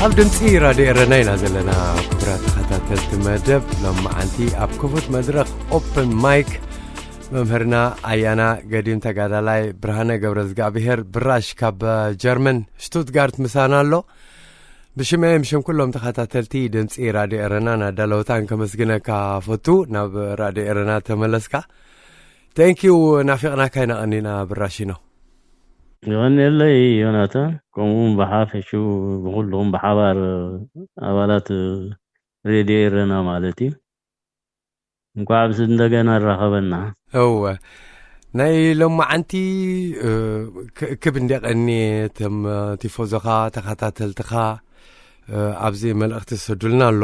ኣብ ድምፂ ራድዮ ኤረና ኢና ዘለና። ክቡራት ተኸታተልቲ መደብ ሎማዓንቲ ኣብ ክፉት መድረኽ ኦፕን ማይክ መምህርና ኣያና ገዲም ተጋዳላይ ብርሃነ ገብረዝጋብሄር ብራሽ ካብ ጀርመን ሽቱትጋርት ምሳና ኣሎ። ብሽመይ ብሽም ኩሎም ተኸታተልቲ ድምፂ ራድዮ ኤረናን ኣዳለውታን ከመስግነካ ፈቱ። ናብ ራድዮ ኤረና ተመለስካ። ቴንኪዩ። ናፊቕናካ ኢና ቀኒና ብራሽ ነው። ይቐንየለይ ዮናታን፣ ከምኡውን ብሓፈሽኡ ብኹልኹም ብሓባር ኣባላት ሬድዮ ኤረና ማለት እዩ። እንኳዕ ብስ እንደገና ኣራኸበና። እወ፣ ናይ ሎማዓንቲ ክእክብ እንደ ቀኒ ተም ቲፎዞኻ ተኸታተልትኻ ኣብዚ መልእኽቲ ዝሰዱልና ኣሎ።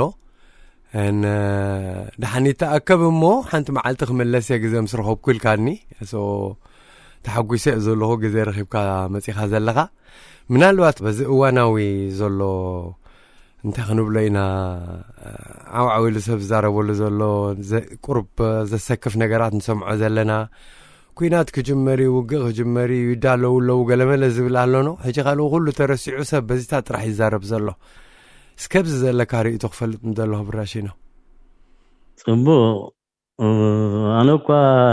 ን ደሓን ይተኣከብ እሞ ሓንቲ መዓልቲ ክምለስ እየ ግዜ ምስ ረኸብኩ ኢልካኒ። ሶ ተሓጒሰ እየ ዘለኹ ግዜ ረኺብካ መጺኻ ዘለኻ። ምናልባት በዚ እዋናዊ ዘሎ እንታይ ክንብሎ ኢና፣ ዓውዓው ኢሉ ሰብ ዝዛረበሉ ዘሎ ዘ- ቁሩብ ዘሰክፍ ነገራት ንሰምዖ ዘለና። ኲናት ክጅመር እዩ፣ ውግእ ክጅመር እዩ፣ ይዳለዉ ኣለዉ ገለመለ ዝብል ኣሎኖ። ሕጂ ካልኡ ኩሉ ተረሲዑ ሰብ በዚታት ጥራሕ ይዛረብ ዘሎ። እስከ ኣብዚ ዘለካ ርእይቶ ክፈልጥ ምደለኹ ብራሽኖ። ጽቡቕ። ኣነ እኳ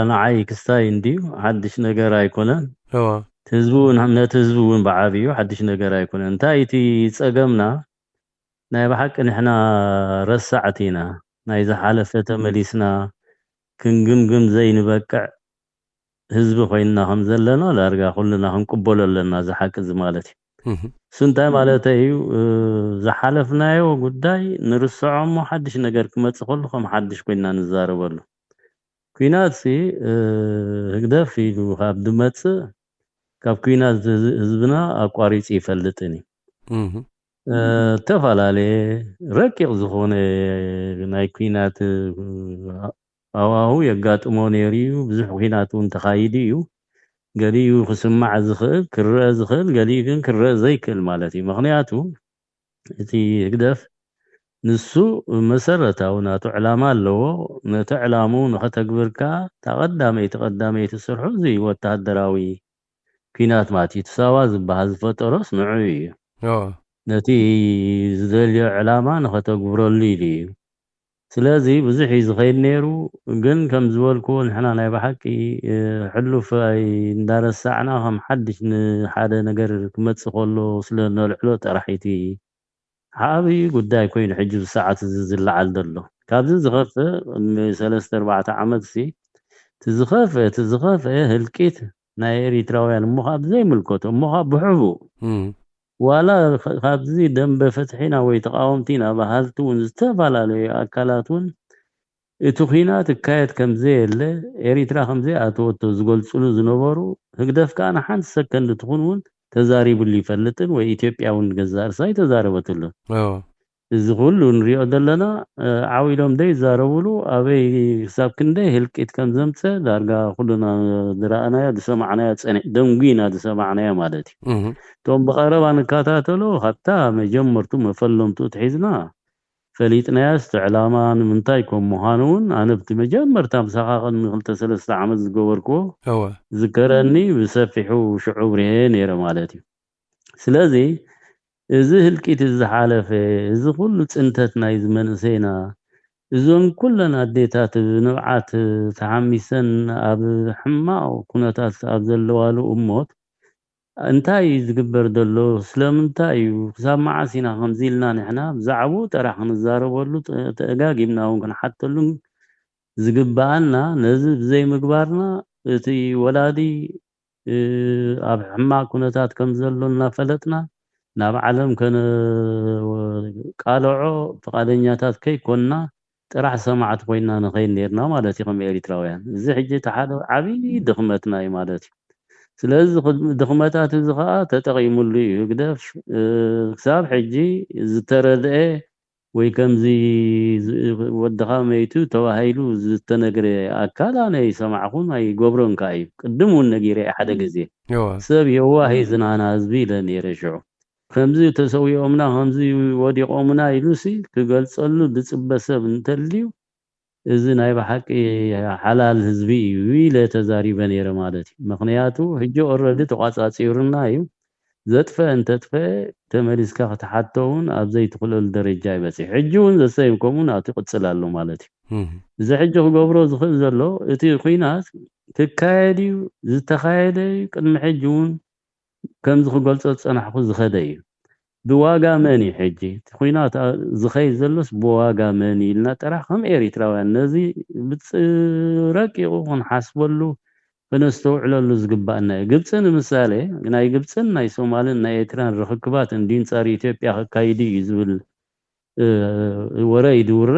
ንዓይ ክስታይ እንድዩ ሓድሽ ነገር ኣይኮነን። እዋ። እቲ ህዝቢ እውን ነቲ ህዝቢ እውን ብዓብዩ ሓድሽ ነገር ኣይኮነን። እንታይ እቲ ጸገምና ናይ ብሓቂ ንሕና ረሳዕቲ ኢና። ናይ ዝሓለፈ ተመሊስና ክንግምግም ዘይንበቅዕ ህዝቢ ኮይንና ከም ዘለና ዳርጋ ኩልና ክንቅበሎ ኣለና። እዚ ሓቂ እዚ ማለት እዩ። እህ። እሱ እንታይ ማለት እዩ? እ፣ ዝሓለፍናዮ ጉዳይ ንርስዖ እሞ ሓድሽ ነገር ክመጽእ ከሉ ከም ሓድሽ ኮይንና ንዛረበሉ። ኲናት ሲ፣ እ፣ ህግደፍ ኢሉ ካብ ድመጽእ ካብ ኲናት ህዝ-፣ ህዝብና ኣቋሪጹ ይፈልጥን እዩ። እህ። እ፣ እተፈላለየ ረቂቕ ዝኾነ ናይ ኲናት፣ እ፣ ሃዋሁ የጋጥሞ ነይሩ እዩ። ብዙሕ ኲናት እውን ተኻይዱ እዩ። ገሊኡ ክስማዕ ዝኽእል፣ ክረአ ዝኽእል፣ ገሊኡ ግን ክረአ ዘይክእል ማለት እዩ። ምኽንያቱ እቲ ህግደፍ ንሱ መሰረታዊ ናቱ ዕላማ ኣለዎ። ነቲ ዕላምኡ ንኸተግብር ከኣ እታ ቀዳመይቲ ቀዳመይቲ ስርሑ እዚ ወተሃደራዊ ኲናት ማለት እዩ። እቲ ሳዋ ዝበሃል ዝፈጠሮስ ንዑ እዩ። ኦ። ነቲ ዝደልዮ ዕላማ ንኸተግብረሉ ኢሉ እዩ። ስለዚ ብዙሕ እዩ ዝኸይድ ነይሩ፣ ግን ከም ዝበልክዎ ንሕና ናይ ብሓቂ፣ እ፣ ሕሉፍ ኣይ-፣ እንዳረሳዕና ከም ሓድሽ ንሓደ ነገር ክመጽእ ከሎ ስለ ነልዕሎ ጥራሕ እቲ ዓብዪ ጉዳይ ኮይኑ ሕጂ ብሰዓት እዚ ዝለዓል ዘሎ። ካብዚ ዝኸፍእ ቅድሚ ሰለስተ ኣርባዕተ ዓመት ሲ እቲ ዝኸፍአ፣ እቲ ዝኸፍአ ህልቂት ናይ ኤሪትራውያን እሞ ኸዓ ብዘይምልከቶ፣ እሞ ኸዓ ብሕቡእ እም። ዋላ ኸ-፣ ካብዚ ደንበ ፍትሒ ኢና ወይ ተቃወምቲ ኢና በሃልቲ እውን ዝተፈላለዩ ኣካላት እውን እቲ ኲናት እካየድ ከም ዘየለ፣ ኤሪትራ ከም ዘይኣተወቶ ዝገልጽሉ ዝነበሩ፣ ህግደፍ ከኣ ንሓንቲ ሰከንድ ትኹን እውን ተዛሪቡሉ ይፈልጥን ወይ ኢትዮጵያ እውን ገዛእ ርእሳ ኣይተዛረበትሉን። እዎ። እዚ ኩሉ ንሪኦ ዘለና፣ እ፣ ዓው ኢሎም ዘይዛረቡሉ ኣበይ ክሳብ ክንደይ ህልቂት ከም ዘምጸ ዳርጋ ኩልና ዝረኣናዮ ዝሰማዕናዮ ጸኒሕ ደንጒና ዝሰማዕናዮ ማለት እዩ። እህ። እቶም ብቐረባ ንከታተሎ ካብታ መጀመርቱ መፈለምቱ ትሒዝና ፈሊጥናያስ እቲ ዕላማ ንምንታይ ከም ምዃኑ እውን ኣነ ብቲ መጀመርታ ምሳኻ ቅድሚ ክልተ ሰለስተ ዓመት ዝገበርክዎ እወ። ዝከረኒ ብሰፊሑ ሽዑ ብርሄ ነይረ ማለት እዩ። ስለዚ እዚ ህልቂት እዚ ዝሓለፈ፣ እዚ ኩሉ ጽንተት ናይ ዝመንእሰይና፣ እዞን ኩለን ኣዴታት ብንብዓት ተሓሚሰን ኣብ ሕማቕ ኩነታት ኣብ ዘለዋሉ እሞት፣ እንታይ እዩ ዝግበር ዘሎ? ስለምንታይ እዩ? ክሳብ መዓስ ኢና ከምዚ ኢልና ንሕና ብዛዕባኡ ጥራሕ ክንዛረበሉ ተ-፣ ተጋጊምና እውን ክንሓተሉን ዝግበኣና፣ ነዚ ብዘይምግባርና እቲ ወላዲ፣ እ፣ ኣብ ሕማቕ ኩነታት ከም ዘሎ እናፈለጥና ናብ ዓለም ከነቃልዖ ፍቓደኛታት ከይኮንና፣ ጥራሕ ሰማዕቲ ኮይና ንኸይድ ነርና ማለት እዩ ከም ኤሪትራውያን። እዚ ሕጂ እቲ ሓደ ዓብዪ ድኽመትና እዩ ማለት እዩ። ስለዚ ድኽመታት እዚ ከዓ ተጠቒሙሉ እዩ ህግደፍ። ክሳብ ሕጂ ዝተረድአ ወይ ከምዚ ወድኻ መይቱ ተባሂሉ ዝተነግረ ኣካል ኣነ ይሰማዕኹን ኣይገብሮን ከዓ እዩ። ቅድም እውን ነጊረ ሓደ ግዜ ሰብ የዋህ ዝናና ህዝቢ ኢለ ነይረ ሽዑ። ከምዚ ተሰዊኦምና ከምዚ ወዲቖምና ኢሉሲ ክገልጸሉ ዝጽበ ሰብ እንተልዩ እዚ ናይ ብሓቂ ሓላል ህዝቢ እዩ ኢለ ተዛሪበ ነይረ ማለት እዩ። ምኽንያቱ ሕጂ ኦረዲ ተቋጻጺሩና እዩ። ዘጥፈ እንተጥፈ ተመሊስካ ክትሓቶ እውን ኣብ ዘይትኽእለሉ ደረጃ ይበፅሕ። ሕጂ እውን ዘሰይም ከምኡ ናቱ ይቕፅል ኣሎ ማለት እዩ። እዚ ሕጂ ክገብሮ ዝኽእል ዘሎ እቲ ኲናት ክካየድ እዩ፣ ዝተኻየደ እዩ፣ ቅድሚ ሕጂ እውን ከምዚ ክገልጾ ዝጸናሕኩ ዝኸደ እዩ። ብዋጋ መን እዩ ሕጂ እቲ ኲናት ዝኸይድ ዘሎስ ብዋጋ መን እዩ ኢልና ጥራሕ ከም ኤሪትራውያን ነዚ ብረቂቑ ክንሓስበሉ ክነስተውዕለሉ ዝግባእና እዩ። ግብፂ ንምሳሌ ናይ ግብፅን ናይ ሶማልን ናይ ኤርትራን ርኽክባት እንዲንጻር ኢትዮጵያ ከካይዱ እዩ ዝብል ወረ ይድውረ።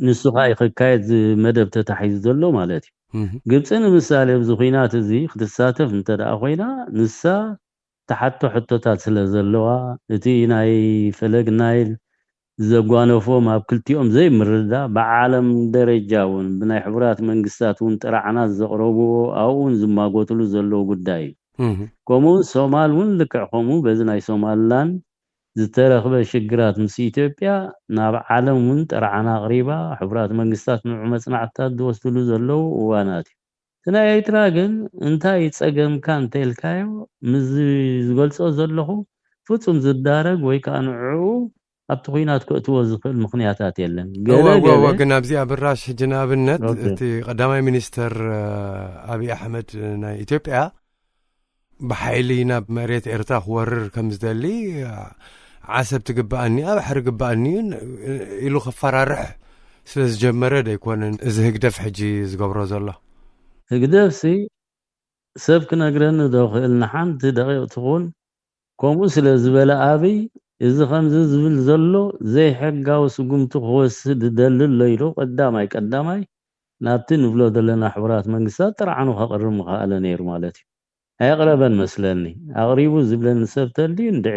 ንሱ ከዓ ክካየድ መደብ ተታሒዙ ዘሎ ማለት እዩ። ግብፂ ንምሳሌ ኣብዚ ኲናት እዚ ክትሳተፍ እንተ ደኣ ኮይና ንሳ ትሓቶ ሕቶታት ስለ ዘለዋ እቲ ናይ ፈለግ ናይል ዘጓነፎም ኣብ ክልቲኦም ዘይምርዳእ ብዓለም ደረጃ እውን ብናይ ሕቡራት መንግስታት እውን ጥራዕናት ዘቕረብዎ ኣብኡ እውን ዝማጎትሉ ዘለዉ ጉዳይ እዩ። ከምኡ እውን ሶማል እውን ልክዕ ከምኡ በዚ ናይ ሶማልላንድ ዝተረኽበ ሽግራት ምስ ኢትዮጵያ ናብ ዓለም እውን ጥራዕና ኣቕሪባ ሕቡራት መንግስታት ንዑ መጽናዕትታት ዝወስድሉ ዘለዉ እዋናት እዩ። እቲ ናይ ኤርትራ ግን እንታይ ጸገምካ እንተልካዮ ምስዚ ዝገልጾ ዘለኹ ፍጹም ዝዳረግ ወይ ከዓ ንዕኡ ኣብቲ ኲናት ከእትዎ ዝኽእል ምኽንያታት የለን። ገለ እወ፣ እወ፣ ገለ ግን ኣብዚኣ ብራሽ ሕጂ ንኣብነት ኦኬ። እቲ ቀዳማይ ሚኒስተር፣ እ፣ ኣብይ ኣሕመድ ናይ ኢትዮጵያ ብሓይሊ ናብ መሬት ኤርትራ ክወርር ከም ዝደሊ፣ እ፣ ዓሰብ ትግበኣኒ፣ ኣብ ባሕሪ ግበኣኒ ኢሉ ከፈራርሕ ስለ ዝጀመረ ዶ ኣይኮነን እዚ ህግደፍ ሕጂ ዝገብሮ ዘሎ? ህግደፍሲ ሰብ ክነግረኒ ዶ ክእል ንሓንቲ ደቂቕ ትኹን? ከምኡ ስለ ዝበለ ኣብይ እዚ ከምዚ ዝብል ዘሎ ዘይሕጋዊ ስጉምቲ ክወስድ ይደሊ ኣሎ ኢሉ ቀዳማይ ቀዳማይ ናብቲ ንብሎ ዘለና ሕቡራት መንግስታት ጥርዓኑ ከቕርብ ምኸኣለ ነይሩ ማለት እዩ። ኣየቕረበን መስለኒ። ኣቕሪቡ ዝብለኒ ሰብ ተልዩ እንድዒ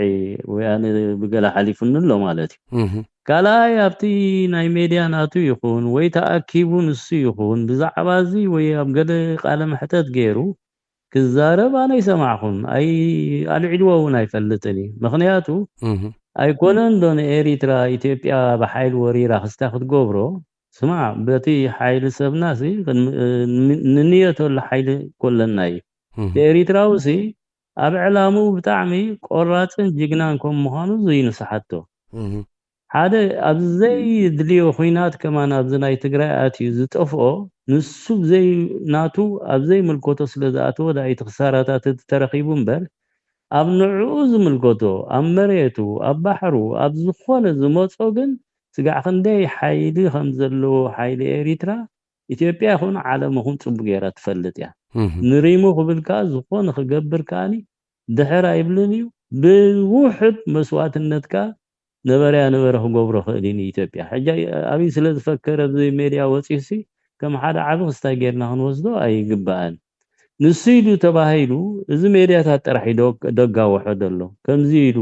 ወይ ኣነ ብገለ ሓሊፉኒ ኣሎ ማለት እዩ። እህ። ካልኣይ ኣብቲ ናይ ሜድያ ናቱ ይኹን ወይ ተኣኪቡ ንሱ ይኹን ብዛዕባ እዚ ወይ ኣብ ገለ ቃለ መሕተት ገይሩ ክዛረብ ኣነ ይሰማዕኹን። ኣይ-፣ ኣልዒልዎ እውን ኣይፈልጥን እዩ። ምኽንያቱ እህ። ኣይኮነን ዶ ንኤሪትራ ኢትዮጵያ ብሓይሊ ወሪራ ክስታ ክትገብሮ? ስማዕ፣ በቲ ሓይሊ ሰብና ሲ ን-፣ ን-፣ ንንየተሉ ሓይሊ ኮለና እዩ። እህ። ኤሪትራዊ ሲ ኣብ ዕላምኡ ብጣዕሚ ቆራጽን ጅግናን ከም ምዃኑ እዩ ንስሓቶ። እህ። ሓደ ኣብ ዘይ ድልዮ ኹናት ከማን ኣብዚ ናይ ትግራይ ኣትዩ ዝጠፍኦ ንሱ ብዘይ ናቱ ኣብ ዘይ ምልኮቶ ስለ ዝኣተወ ዳኣ እቲ ክሳራታት እቲ ተረኺቡ እምበር ኣብ ንዕኡ ዝምልከቶ ኣብ መሬቱ ኣብ ባሕሩ ኣብ ዝኾነ ዝመጾ ግን ስጋዕ ክንደይ ሓይሊ ከም ዘለዎ ሓይሊ ኤሪትራ ኢትዮጵያ ይኹን ዓለም ይኹን ጽቡቅ ገይራ ትፈልጥ እያ። እህ። ንሪሙ ክብል ከኣ ዝኾነ ክገብር ከኣኒ ድሕር ኣይብልን እዩ። ብውሕድ መስዋእትነት ከኣ ነበረያ ነበረ ክገብሮ ክእል እዩ ንኢትዮጵያ። ሕጂ ኣብይ ስለ ዝፈከረ ኣብዚ ሜድያ ወፂኡሲ ከም ሓደ ዓቢ ክስታይ ጌርና ክንወስዶ ኣይግባእን። ንሱ ኢሉ ተባሂሉ እዚ ሜድያታት ጥራሕ እዩ ዶ-፣ ደጋወሖ ዘሎ። ከምዚ ኢሉ፣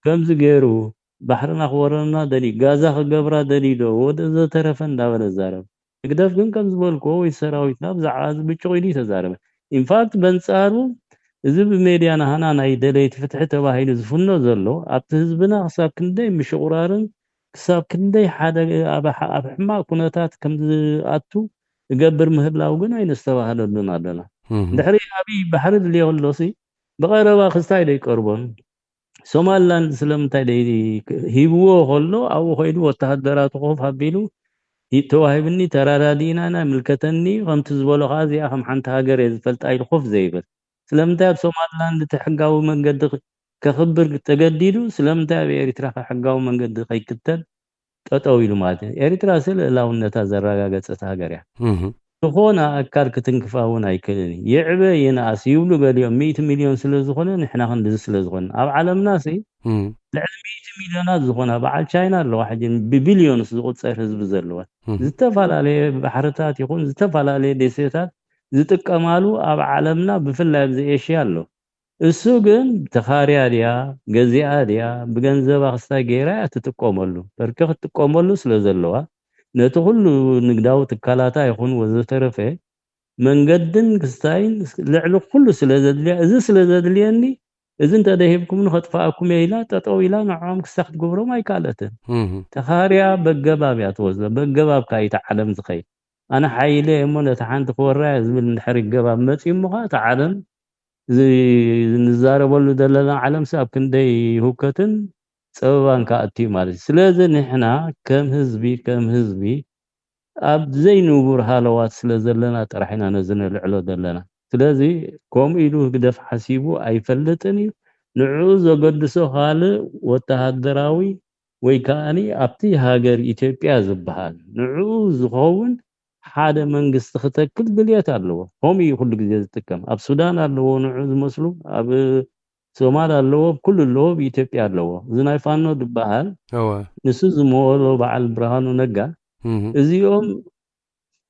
ከምዚ ገይሩ፣ ባሕርና ክወረና ደልዩ፣ ጋዛ ክገብራ ደልዩ ዶ፣ ወደ ዘተረፈ እንዳበለ ዛረብ። ህግደፍ ግን ከም ዝበልክዎ ወይ ሰራዊትና ብዛዕባ እዚ ብጭቕ ኢሉ እዩ ተዛረበ። ኢንፋክት በንጻሩ እዚ ብሜድያ ናህና ናይ ደለይቲ ፍትሒ ተባሂሉ ዝፍኖ ዘሎ ኣብቲ ህዝብና ክሳብ ክንደይ ምሽቑራርን ክሳብ ክንደይ ሓደ ኣብ ሕ-፣ ኣብ ሕማቕ ኩነታት ከም ዝኣቱ ዝገብር ምህላው ግን ኣይነስተባህለሉን ኣለና። እህ። ድሕሪ ኣብይ ባሕሪ ድልዮ ከሎሲ ብቐረባ ክስታይ ዶ ይቀርቦን? ሶማሊላንድ ስለምንታይ ደይ-፣ ሂብዎ ከሎ ኣብኡ ከይዱ ወተሃደራቱ ኮፍ ኣቢሉ ሂ-፣ ተዋሂብኒ፣ ተረዳዲእና ኢና፣ ይምልከተኒ እዩ፣ ከምቲ ዝበሎ ከኣ እዚኣ ከም ሓንቲ ሃገር እየ ዝፈልጣ ኢሉ ኮፍ ዘይብል? ስለምንታይ ኣብ ሶማሊላንድ እቲ ሕጋዊ መንገዲ ክ-፣ ከኽብር ተገዲዱ? ስለምንታይ ኣብ ኤሪትራ ከ ሕጋዊ መንገዲ ከይክተል ጠጠው ኢሉ ማለት እዩ? ኤሪትራ ሲ ልእላውነታ ዘረጋገጸት ሃገር እያ። እህ። ዝኾነ ኣካል ክትንክፋ እውን ኣይክእልን እዩ። ይዕበ ይንኣስ ይብሉ ገሊኦም፣ ሚእቲ ሚልዮን ስለ ዝኾነ፣ ንሕና ክንድዚ ስለ ዝኾነ። ኣብ ዓለምና ሲ እም፣ ልዕሊ ሚእቲ ሚልዮናት ዝኾና፣ በዓል ቻይና ኣለዋ፣ ሕጂ ብቢልዮንስ ዝቑጸር ህዝቢ ዘለዋ። እም፣ ዝተፈላለየ ባሕርታት ይኹን ዝተፈላለየ ደሴታት ዝጥቀማሉ ኣብ ዓለምና፣ ብፍላይ ኣብዚ ኤሽያ ኣሎ። እሱ ግን ተኻርያ ድያ፣ ገዚኣ ድያ፣ ብገንዘባ ክስታይ ገይራ እያ ትጥቀመሉ። በርቂ ክትጥቀመሉ ስለ ዘለዋ፣ ነቲ ኩሉ ንግዳዊ ትካላታ ይኹን ወዘተረፈ መንገድን ክስታይን ልዕሊ ኩሉ ስለ ዘድልያ፣ እዚ ስለ ዘድልየኒ፣ እዚ እንተደሂብኩምኒ ከጥፍኣኩም እየ ኢላ፣ ጠጠው ኢላ ንዕኦም ክስታይ ክትገብሮም ኣይከኣለትን። እም፣ ተኻርያ በገባብ እያ ትወስዶ። በገባብ ከኣ እዩ እቲ ዓለም ዝኸይድ። ኣነ ሓይለ እየ እሞ ነቲ ሓንቲ ክወራ እየ ዝብል እንድሕር ገባብ መፅዩ እሞ ኸዓ እቲ ዓለም፣ እዚ ንዛረበሉ ዘለና ዓለም ሰብ ኣብ ክንደይ ህውከትን ፀበባን ክኣቱ እዩ ማለት እዩ። ስለዚ ንሕና ከም ህዝቢ፣ ከም ህዝቢ ኣብ ዘይንቡር ሃለዋት ስለ ዘለና ጥራሕ ኢና ነዚ ነልዕሎ ዘለና። ስለዚ ከምኡ ኢሉ ህግደፍ ሓሲቡ ኣይፈልጥን እዩ። ንዕኡ ዘገድሶ ካልእ ወተሃደራዊ ወይ ከኣኒ ኣብቲ ሃገር ኢትዮጵያ ዝበሃል ንዕኡ ዝኸውን ሓደ መንግስቲ ክተክል ድልየት ኣለዎ። ከምኡ እዩ ኩሉ ግዜ ዝጥቀም። ኣብ ሱዳን ኣለዎ ንዕኡ ዝመስሉ፣ ኣብ ሶማል ኣለዎ፣ ኣብ ኩሉ ኣለዎ፣ ኣብ ኢትዮጵያ ኣለዎ። እዚ ናይ ፋኖ ዝበሃል እወ። ንሱ ዝመወሎ በዓል ብርሃኑ ነጋ፣ እም፣ እዚኦም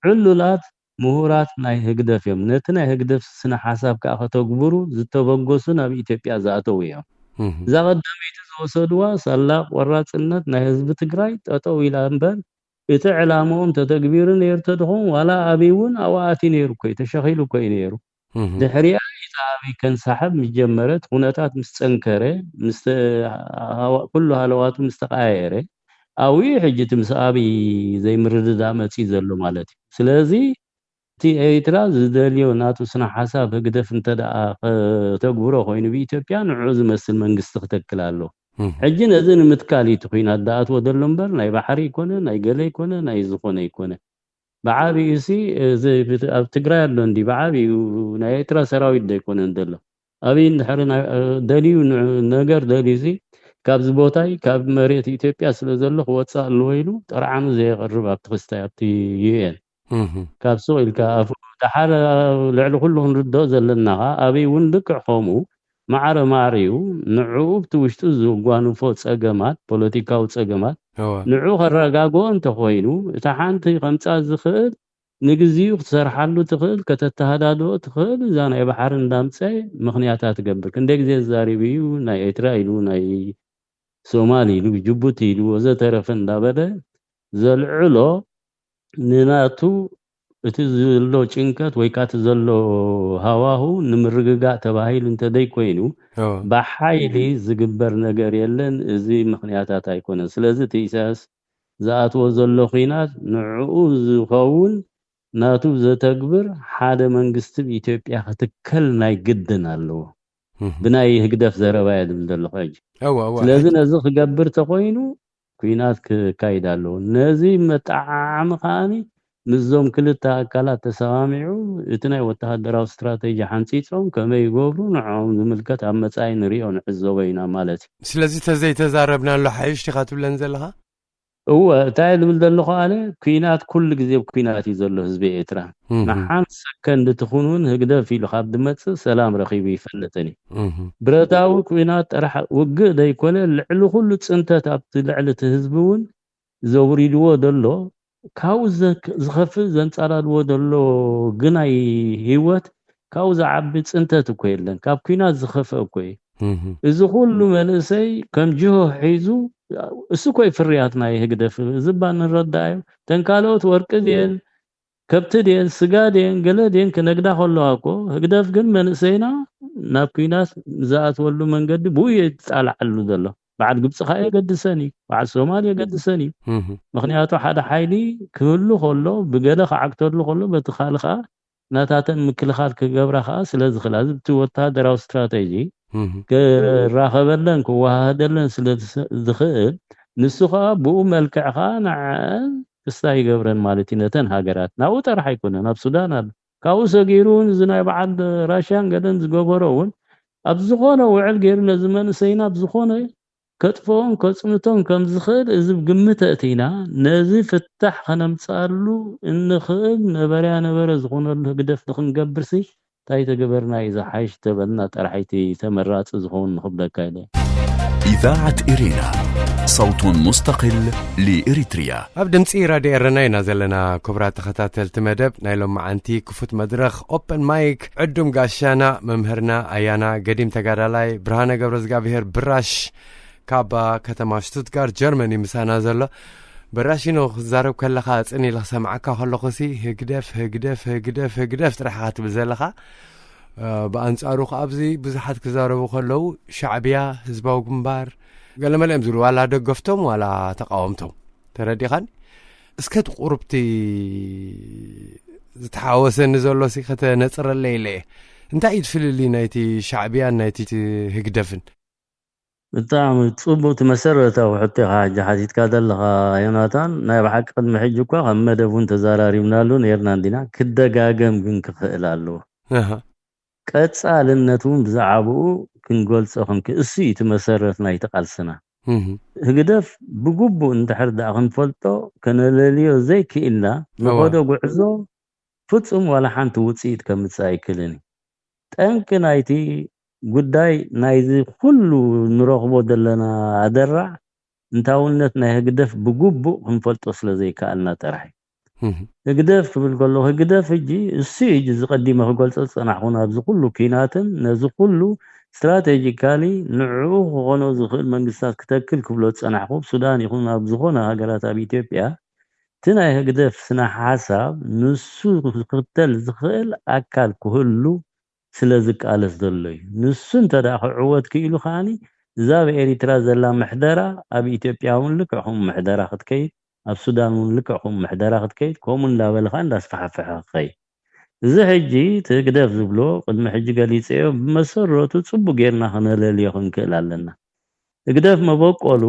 ዕሉላት ምሁራት ናይ ህግደፍ እዮም። ነቲ ናይ ህግደፍ ስነ ሓሳብ ከኣ ከተግብሩ ዝተበገሱ ናብ ኢትዮጵያ ዝኣተዉ እዮም። እም፣ እዛ ቀዳመይቲ ዝወሰድዋ ሳላ ቆራፅነት ናይ ህዝቢ ትግራይ ጠጠው ኢላ እምበር፣ እቲ ዕላምኦም ተተግቢሩ ነይሩ ተድኾን ዋላ ኣብይ እውን ኣብኡ ኣትዩ ነይሩ እኮ እዩ፣ ተሸኺሉ እኮ እዩ ነይሩ። እም፣ ድሕሪኣ እቲ ኣብይ ከንሳሕብ ምስ ጀመረ፣ እቲ ኩነታት ምስ ፀንከረ፣ ምስ ተ-፣ ሃዋ-፣ ኩሉ ሃለዋቱ ምስ ተቀያየረ፣ ኣብኡ እዩ ሕጂ እቲ ምስ ኣብይ ዘይምርድዳእ መፅዩ ዘሎ ማለት እዩ። ስለዚ እቲ ኤርትራ ዝደልዮ ናቱ ስነ ሓሳብ ህግደፍ እንተ ደኣ ከተግብሮ ኮይኑ ብኢትዮጵያ ንዕኡ ዝመስል መንግስቲ ክተክል ኣሎ። እም፣ ሕጂ ነዚ ንምትካል እዩ እቲ ኲናት ዝኣትዎ ዘሎ እምበር ናይ ባሕሪ ይኮነ፣ ናይ ገለ ይኮነ፣ ናይ ዝኾነ ይኮነ። ብዓቢኡ ሲ፣ እዚ ብት-፣ ኣብ ትግራይ ኣሎ እንዲ ብዓቢኡ ናይ ኤርትራ ሰራዊት ዶ ኣይኮነን ዘሎ? ኣብይ እንድሕሪ ናይ፣ እ፣ ደልዩ ን-፣ ነገር ደልዩ ሲ፣ ካብዚ ቦታይ፣ ካብ መሬት ኢትዮጵያ ስለ ዘሎ ክወፅእ ኣለዎ ኢሉ ጥርዓኑ ዘየቕርብ ኣብቲ ክስታይ፣ ኣብቲ ዩ ኤን። እህ። ካብ ሱቕ ኢልካ ኣፉ፣ ደሓር ልዕሊ ኩሉ ክንርድኦ ዘለና ኸኣ፣ ኣብይ እውን ልክዕ ከምኡ ማዕረ ማዕሪኡ ንዕኡ ኣብቲ ውሽጡ ዘጓንፎ ጸገማት፣ ፖለቲካዊ ጸገማት፣ እወ። ንዕኡ ከረጋግኦ እንተኾይኑ፣ እታ ሓንቲ ከምጻ ዝኽእል፣ ንግዚኡ ክትሰርሓሉ ትኽእል፣ ከተተሃዳድኦ ትኽእል፣ እዛ ናይ ባሕሪ እንዳምጸ ምኽንያታ ትገብር። ክንደይ ግዜ ዝዛሪብ እዩ፣ ናይ ኤርትራ ኢሉ፣ ናይ ሶማል ኢሉ፣ ጅቡቲ ኢሉ፣ ወዘተረፈ እንዳበለ ዘልዕሎ ንናቱ እቲ ዘሎ ጭንቀት ወይ ከኣ እቲ ዘሎ ሃዋሁ ንምርግጋእ ተባሂሉ እንተደይኮይኑ፣ እወ። ብሓይሊ ዝግበር ነገር የለን። እዚ ምኽንያታት ኣይኮነን። ስለዚ እቲ ኢሳያስ ዝኣትዎ ዘሎ ኲናት ንዕኡ ዝኸውን ናቱ ዘተግብር ሓደ መንግስቲ ኣብ ኢትዮጵያ ክትከል ናይ ግድን ኣለዎ። እህ። ብናይ ህግደፍ ዘረባ እየ ዝብል ዘለኹ ሕጂ። እወ፣ እወ። ስለዚ ነዚ ክገብር ተኾይኑ ኲናት ክካይድ ኣለዎ። ነዚ መጠዓዓሚ ከኣኒ ምስዞም ክልተ ኣካላት ተሰማሚዑ እቲ ናይ ወተሃደራዊ ስትራተጂ ሓንጺጾም ከመይ ይገብሩ ንዕኦም ዝምልከት ኣብ መጻኢ ንሪኦ ንዕዘቦ ኢና ማለት እዩ። ስለዚ ተዘይተዛረብናሉ ሓይሽ ዲኻ ትብለን ዘለኻ? እወ፣ እንታይ ዝብል ዘለኹ ኣነ፣ ኲናት ኩሉ ግዜ ብ ኲናት እዩ ዘሎ ህዝቢ ኤርትራ። እህ። ንሓንቲ ሰከንድ ትኹን እውን ህግደፍ ኢሉ ካብ ዝመጽእ ሰላም ረኺቡ ይፈልጥን እዩ። እህ። ብረታዊ ኲናት ጥራሕ ውግእ ዘይኮነ፣ ልዕሊ ኩሉ ጽንተት ኣብቲ ልዕሊ እቲ ህዝቢ እውን ዘውሪድዎ ዘሎ፣ ካብኡ ዘክ-፣ ዝኸፍእ ዘንጻላልዎ ዘሎ ግናይ ህይወት፣ ካብኡ ዝዓቢ ጽንተት እኮ የለን። ካብ ኲናት ዝኸፍአ እኮ እዩ። እህ። እዚ ኩሉ መንእሰይ ከም ጅሆ ሒዙ፣ እሱ እኮ እዩ ፍርያት ናይ ህግደፍ። እዚ እባ ንረዳእዮ። እተን ካልኦት ወርቂ ድየን፣ ከብቲ ድየን፣ ስጋ ድየን፣ ገለ ድየን ክነግዳ ከለዋ እኮ፣ ህግደፍ ግን መንእሰይና ናብ ኲናት ዝኣትወሉ መንገዲ ብኡ እዩ ዝጣላዓሉ ዘሎ። በዓል ግብጺ ከኣ የገድሰን እዩ፣ በዓል ሶማል የገድሰን እዩ። እህ። ምኽንያቱ ሓደ ሓይሊ ክህሉ ከሎ፣ ብገለ ክዓግተሉ ከሎ፣ በቲ ካልእ ከኣ ናታተን ምክልኻል ክገብራ ከኣ ስለ ዝኽእላ፣ እዚ እቲ ወተሃደራዊ ስትራተጂ እህ። ክራኸበለን ክወሃሃደለን ስለ ዝስ-፣ ዝኽእል፣ ንሱ ከኣ ብኡ መልክዕ ከኣ ንዐን ክስታይ ይገብረን ማለት እዩ፣ ነተን ሃገራት። ናብኡ ጥራሕ ኣይኮነን፣ ኣብ ሱዳን ኣሎ። ካብኡ ሰጊሩ እውን እዚ ናይ በዓል ራሽያን ገለን ዝገበሮ እውን ኣብ ዝኾነ ውዕል ገይሩ ነዚ መንእሰይና ኣብ ዝኾነ ከጥፍኦን ከጽንቶን ከም ዝኽእል እዚ ብግምት ኣእቲና፣ ነዚ ፍታሕ ከነምጽኣሉ እንኽእል ነበረያ ነበረ ዝኾነሉ ህግደፍ ንኽንገብርሲ፣ እንታይ ተገበርና እዩ ዝሓይሽ ተበልና ጥራሕ እቲ ተመራጺ ዝኸውን ንኽብለካ ኢለ። إذاعة إرينا، صوت مستقل لإريتريا. ኣብ ድምፂ ራድዮ ኤረና ኢና ዘለና። ክቡራት ተኸታተልቲ መደብ ናይ ሎመዓንቲ ክፉት መድረኽ ኦፕን ማይክ፣ ዕዱም ጋሻና መምህርና ኣያና ገዲም ተጋዳላይ ብርሃነ ገብረ እግዚኣብሔር ብራሽ ካብ ከተማ ሽቱትጋርት ጀርመን እዩ ምሳና ዘሎ። ብራሽ፣ ኖ ክዛረብ ከለኻ ጽን ኢለ ክሰምዓካ ከለኹሲ ህግደፍ ህግደፍ ህግደፍ ህግደፍ ጥራሕ ኢኻ ትብል ዘለኻ። ብኣንጻሩ ከኣ ኣብዚ ብዙሓት ክዛረቡ ከለዉ ሻዕብያ፣ ህዝባዊ ግንባር፣ ገለመለ እዮም ዝብሉ፣ ዋላ ደገፍቶም ዋላ ተቃወምቶም። ተረዲኻኒ? እስከ እቲ ቁሩብቲ ዝተሓወሰኒ ዘሎ ሲ ከተነጽረለይ ኢለ እየ። እንታይ እዩ ፍልልይ ናይቲ ሻዕብያን ናይቲ ህግደፍን? ብጣዕሚ ጽቡቅ፣ እቲ መሰረታዊ ሕቶ ኢኻ ሕጂ ሓቲትካ ዘለኻ ዮናታን። ናይ ብሓቂ ቅድሚ ሕጂ እኳ ከም መደብ እውን ተዘራሪብናሉ ነርና እንዲና። ክደጋገም ግን ክኽእል ኣለዎ። ቀጻልነት እውን ብዛዕባኡ ክንገልጾ ክንክ እሱ እዩ እቲ መሰረት ናይቲ ቃልስና። ህግደፍ ብግቡእ እንድሕር ደኣ ክንፈልጦ፣ ከነለልዮ ዘይክኢልና ዝኸዶ ጉዕዞ ፍጹም ዋላ ሓንቲ ውጽኢት ከምጽእ ኣይክልን እዩ። ጠንቂ ናይቲ ጉዳይ ናይዚ ኩሉ ንረኽቦ ዘለና ኣደራዕ እንታውነት ናይ ህግደፍ ብግቡእ ክንፈልጦ ስለ ዘይከኣልና ጥራሕ እዩ። ህግደፍ ክብል ከሎ ህግደፍ ሕጂ እሱ እዩ ሕጂ ዝቀዲመ ክገልጾ ዝጸናሕኩ ኣብዚ ኩሉ ኪናትን ነዚ ኩሉ ስትራቴጂካሊ ንዕኡ ክኾኖ ዝኽእል መንግስታት ክተክል ክብሎ ዝጸናሕኩ ኣብ ሱዳን ይኹን ኣብ ዝኾነ ሃገራት ኣብ ኢትዮጵያ እቲ ናይ ህግደፍ ስነ ሓሳብ ንሱ ክኽተል ዝኽእል ኣካል ክህሉ ስለ ዝቃለስ ዘሎ እዩ። ንሱ እንተ ደኣ ክዕወት ክኢሉ ከኣኒ እዛ ኣብ ኤሪትራ ዘላ ምሕደራ ኣብ ኢትዮጵያ እውን ልክዕ ከምኡ ምሕደራ ክትከይድ፣ ኣብ ሱዳን እውን ልክዕ ከምኡ ምሕደራ ክትከይድ፣ ከምኡ እንዳበለ ከኣ እንዳስፋሕፈሐ ክኸይድ። እዚ ሕጂ እቲ ህግደፍ ዝብሎ ቅድሚ ሕጂ ገሊጸዮ ብመሰረቱ ጽቡቅ ጌርና ክነለልዮ ክንክእል ኣለና። ህግደፍ መበቆሉ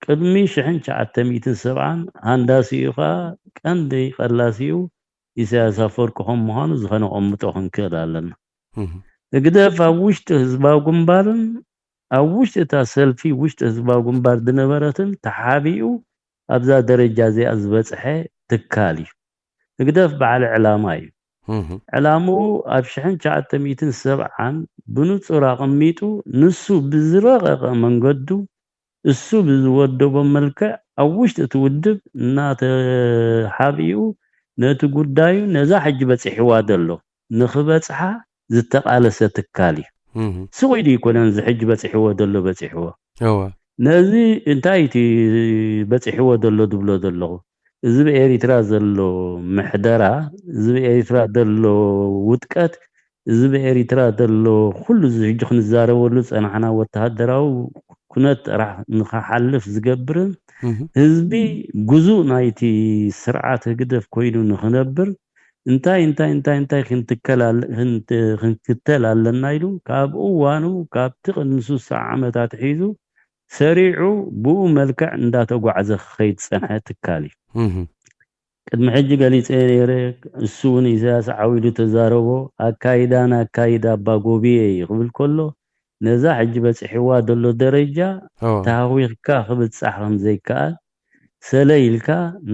ቅድሚ ሽሕን ትሽዓተ ሚእትን ሰብዓን ሃንዳሲኡ ከኣ ቀንዲ ቀላሲኡ ኢሳያስ ኣፈወርቂ ከም ምዃኑ ዝኸነቐምጦ ክንክእል ኣለና። ህግደፍ ኣብ ውሽጢ ህዝባዊ ግንባርን ኣብ ውሽጢ እታ ሰልፊ ውሽጢ ህዝባዊ ግንባር ዝነበረትን ተሓቢኡ ኣብዛ ደረጃ እዚኣ ዝበጽሐ ትካል እዩ። ህግደፍ በዓል ዕላማ እዩ። ዕላምኡ ኣብ ሽሕን ትሽዓተ ሚእትን ሰብዓን ብንጹር ኣቐሚጡ ንሱ ብዝረቐቐ መንገዱ እሱ ብዝወደቦ መልክዕ ኣብ ውሽጢ እቲ ውድብ እናተሓቢኡ ነቲ ጉዳዩ ነዛ ሕጂ በጺሕዋ ዘሎ ንኽበጽሓ ዝተቓለሰ ትካል እዩ። ስቕ ኢሉ ኣይኮነን እዚ ሕጂ በጺሕዎ ዘሎ በጺሕዎ። ነዚ እንታይ እቲ በጺሕዎ ዘሎ ዝብሎ ዘለኹ? እዚ ብኤሪትራ ዘሎ ምሕደራ፣ እዚ ብኤሪትራ ዘሎ ውድቀት፣ እዚ ብኤሪትራ ዘሎ ኩሉ እዚ ሕጂ ክንዛረበሉ ዝጸናሕና ወተሃደራዊ ኩነት ጥራሕ ንኽሓልፍ ዝገብርን ህዝቢ ግዙእ ናይቲ ስርዓት ህግደፍ ኮይኑ ንኽነብር እንታይ እንታይ እንታይ እንታይ ክንትከል ኣለ- ክንት- ክንክተል ኣለና ኢሉ ካብ እዋኑ ካብቲ ቅድሚ ስሳ ዓመታት ሒዙ ሰሪዑ ብኡ መልክዕ እንዳተጓዕዘ ክኸይድ ዝጸንሐ ትካል እዩ። ቅድሚ ሕጂ ገሊጸ ነይረ። እሱ እውን ኢሳያስ ዓው ኢሉ ተዛረቦ። ኣካይዳ ንኣካይዳ ኣባ ጎብየ እዩ ክብል ከሎ ነዛ ሕጂ በጺሕዋ ዘሎ ደረጃ ተሃዊኽካ ክብጻሕ ከም ዘይከኣል ሰለ ኢልካ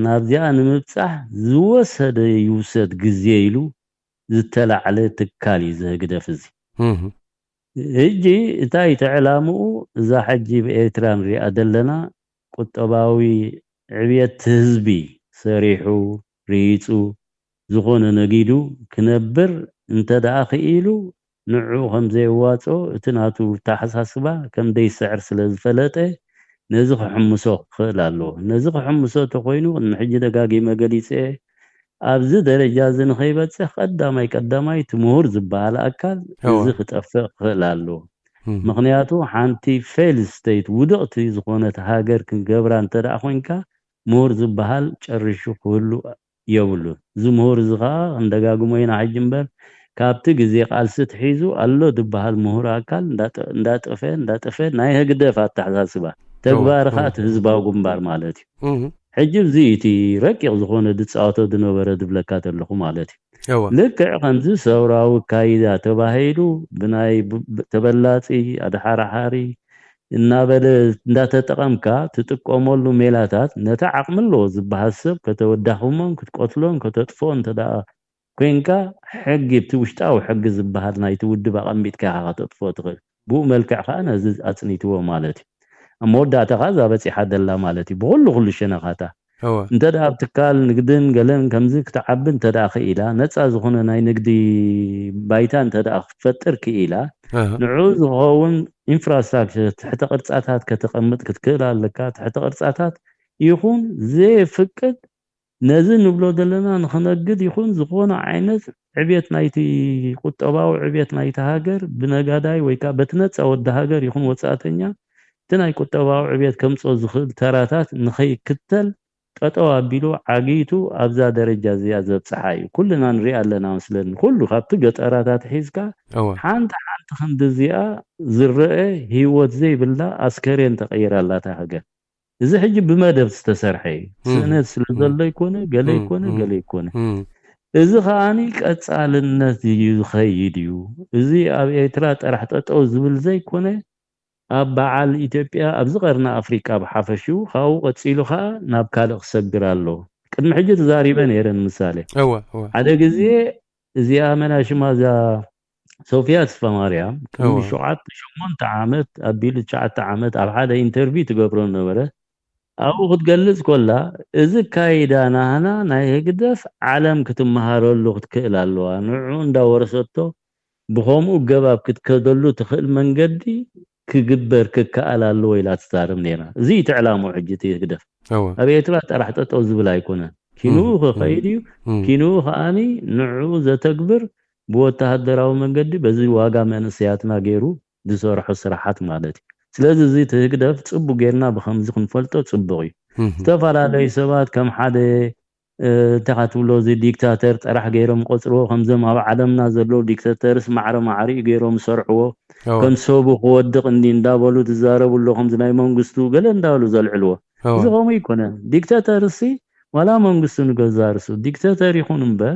ናብዚኣ ንምብጻሕ ዝወሰደ ይውሰድ ግዜ ኢሉ ዝተላዕለ ትካል እዩ እዚ ህግደፍ እዚ። ሕጂ እንታይ እቲ ዕላምኡ እዛ ሕጂ ብኤርትራ ንሪኣ ዘለና ቁጠባዊ ዕብየት ህዝቢ ሰሪሑ ርሂጹ ዝኾነ ነጊዱ ክነብር እንተ ደኣ ክኢሉ ንዕኡ ከም ዘየዋጽኦ እቲ ናቱ ኣተሓሳስባ ከም ደይስዕር ስለ ዝፈለጠ ነዚ ክሕምሶ ክኽእል ኣለዎ። ነዚ ክሕምሶ እንተኾይኑ ቅድሚ ሕጂ ደጋጊመ ገሊጸ ኣብዚ ደረጃ እዚ ንኸይበጽሕ ቀዳማይ ቀዳማይ እቲ ምሁር ዝበሃል ኣካል እዚ ክጠፍእ ክኽእል ኣለዎ። ምኽንያቱ ሓንቲ ፌል ስተይት ውድቕቲ ዝኾነት ሃገር ክንገብራ እንተ ደኣ ኮንካ ምሁር ዝበሃል ጨሪሹ ክህሉ የብሉን። እዚ ምሁር እዚ ኸዓ ክንደጋግሞ ኢና ሕጂ እምበር ካብቲ ግዜ ቃልሲ ትሒዙ ኣሎ ዝበሃል ምሁር ኣካል እንዳጠፈ እንዳጠፈ ናይ ህግደፍ ኣተሓሳስባ ተግባሪ ኸዓ እቲ ህዝባዊ ግንባር ማለት እዩ። ሕጂ እዚ እቲ ረቂቕ ዝኾነ ዝፃወቶ ዝነበረ ዝብለካ ዘለኹ ማለት እዩ። ልክዕ ከምዚ ሰውራዊ ካይዳ ተባሂሉ ብናይ ተበላፂ ኣድሓርሓሪ እናበለ እንዳተጠቐምካ ትጥቀመሉ ሜላታት፣ ነቲ ዓቕሚ ኣለዎ ዝበሃል ሰብ ከተወዳኽሞን ክትቀትሎን ከተጥፍኦ እንተ ደኣ ኮንካ፣ ሕጊ፣ እቲ ውሽጣዊ ሕጊ ዝበሃል ናይቲ ውድብ ኣቐሚጥካ ኢኻ ከተጥፍኦ ትኽእል። ብኡ መልክዕ ከኣ ነዚ ኣጽኒትዎ ማለት እዩ። ኣብ መወዳእታ ከኣ እዛ በጺሓ ደላ ማለት እዩ፣ ብኹሉ ኩሉ ሸነኻታ። እወ እንተ ደኣ ኣብ ትካል ንግድን ገለን ከምዚ ክትዓቢ እንተ ደኣ ክኢላ፣ ነጻ ዝኾነ ናይ ንግዲ ባይታ እንተ ደኣ ክትፈጥር ክኢላ፣ ኣሃ። ንዕኡ ዝኸውን ኢንፍራስትራክቸር፣ ትሕተ ቅርጻታት ከተቐምጥ ክትክእል ኣለካ። ትሕተ ቅርጻታት ይኹን ዘየፍቅድ፣ ነዚ ንብሎ ዘለና ንኽነግድ ይኹን ዝኾነ ዓይነት ዕብየት ናይቲ ቁጠባዊ ዕብየት ናይቲ ሃገር ብነጋዳይ ወይ ከዓ በቲ ነጻ ወዲ ሃገር ይኹን ወጻእተኛ እቲ ናይ ቁጠባዊ ዕብየት ከምፅኦ ዝኽእል ተራታት ንኸይክተል ጠጠው ኣቢሉ ዓጊቱ ኣብዛ ደረጃ እዚኣ ዘብፅሓ እዩ። ኩልና ንሪኣ ኣለና መስለኒ። ኩሉ ካብቲ ገጠራታት ሒዝካ እወ ሓንቲ ሓንቲ ክንዲ እዚኣ ዝረአ ህይወት ዘይብላ ኣስከሬን ተቐይራ ኣላ እታ ሃገር። እዚ ሕጂ ብመደብ ዝተሰርሐ እዩ። እም። ስእነት ስለ እም። ዘሎ ይኮነ፣ ገለ እም፣ ይኮነ፣ እም። ገለ ይኮነ። እም። እዚ ከዓኒ ቀጻልነት እዩ ዝኸይድ እዩ። እዚ ኣብ ኤርትራ ጥራሕ ጠጠው ዝብል ዘይኮነ፣ ኣብ በዓል ኢትዮጵያ፣ ኣብዚ ቀርኒ ኣፍሪቃ ብሓፈሽኡ፣ ካብኡ ቀጺሉ ከኣ ናብ ካልእ ክሰግር ኣሎ። ቅድሚ ሕጂ ተዛሪበ ነይረ። ንምሳሌ፣ እወ እወ ሓደ ግዜ እዚኣ መና ሽማ እዛ ሶፊያ ተስፋማርያም ቅድሚ እወ። ሸውዓተ ሸሞንተ ዓመት ኣቢሉ ትሽዓተ ዓመት ኣብ ሓደ ኢንተርቪው ትገብሮ ነበረ። ኣብኡ ክትገልጽ ኮላ፣ እዚ ካይዳ ናህና ናይ ህግደፍ ዓለም ክትመሃረሉ ክትክእል ኣለዋ። ንዑ እንዳወረሰቶ ብኸምኡ ገባብ ክትከደሉ ትኽእል መንገዲ ክግበር ክከኣል ኣለዎ ኢላ ትዛረብ ነይራ። እዚ እቲ ዕላምኡ ሕጂ እቲ ህግደፍ እወ ኣብ ኤርትራ ጥራሕ ጠጠው ዝብል ኣይኮነን። ኪንኡ እም፣ ክኸይድ እዩ። እም። ኪንኡ ከኣኒ ንዕኡ ዘተግብር ብወተሃደራዊ መንገዲ በዚ ዋጋ መንእሰያትና ገይሩ ዝሰርሖ ስራሓት ማለት እዩ። ስለዚ እዚ እቲ ህግደፍ ጽቡቅ ጌርና ብኸምዚ ክንፈልጦ ጽቡቅ እዩ። እም። ዝተፈላለዩ ሰባት ከም ሓደ እ፣ እንታይ ትብሎ፣ እዚ ዲክታተር ጥራሕ ገይሮም ቆጽርዎ፣ ከምዞም ኣብ ዓለምና ዘለዉ ዲክታተርስ ማዕረ ማዕሪኡ ገይሮም ዝሰርሕዎ፣ እወ ከም ሰቡ ክወድቕ እንዲ እንዳበሉ ዝዛረቡ ኣለዉ፣ ከምዚ ናይ መንግስቱ ገለ እንዳበሉ ዘልዕልዎ። እወ እዚ ከምኡ ይኮነን። ዲክታተርሲ ዋላ መንግስቱ ንገዛ ርሱ ዲክታተር ይኹን እምበር፣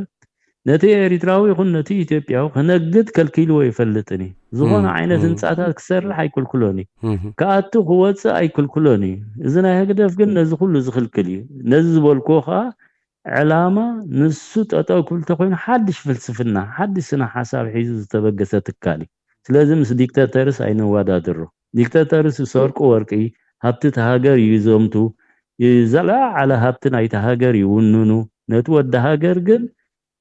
ነቲ ኤሪትራዊ ይኹን ነቲ ኢትዮጵያዊ ክነግድ ከልኪልዎ ይፈልጥን እዩ። ዝኾነ እም፣ ዓይነት እም። ህንጻታት ክሰርሕ ኣይክልክሎን እዩ። እም። ክኣቱ ክወጽእ ኣይክልክሎን እዩ። እዚ ናይ ህግደፍ ግን ነዚ ኩሉ ዝኽልክል እዩ። ነዚ ዝበልክዎ ከኣ ዕላማ ንሱ ጠጠው ክብል ተኮይኑ ሓድሽ ፍልስፍና፣ ሓድሽ ስነ ሓሳብ ሒዙ ዝተበገሰ ትካል እዩ። ስለዚ ምስ ዲክታተርስ ኣይነወዳድሮ። ዲክታተርስ ይሰርቁ ወርቂ፣ ሃብቲ እቲ ሃገር ይዘምቱ፣ ዝለዓለ ሃብቲ ናይቲ ሃገር ይውንኑ። ነቲ ወዲ ሃገር ግን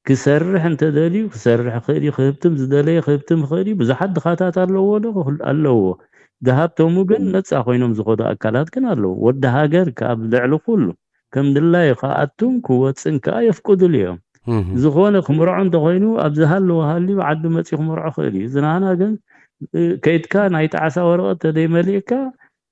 ክሰርሕ እንተደልዩ ክሰርሕ ይኽእል እዩ። ክህብትም ዝደለየ ክህብትም ይኽእል እዩ። ብዙሓት ድኻታት ኣለዎ ዶ? ክህል-፣ ኣለዎ። ዝሃብተሙ ግን ነጻ ኮይኖም ዝኸዱ ኣካላት ግን ኣለዉ። ወዲ ሃገር ካብ ልዕሊ ኩሉ ከም ድላዩ ክኣቱን ክወጽን ከኣ የፍቅዱሉ እዮም። እም። ዝኾነ ክምርዖ እንተኾይኑ ኣብ ዝሃለዎ ሃልዩ ዓዱ መጺኡ ክምርዖ ክእል እዩ። ዝናና ግን፣ እ፣ ከይድካ ናይ ጣዕሳ ወረቐት ተደይመሊእካ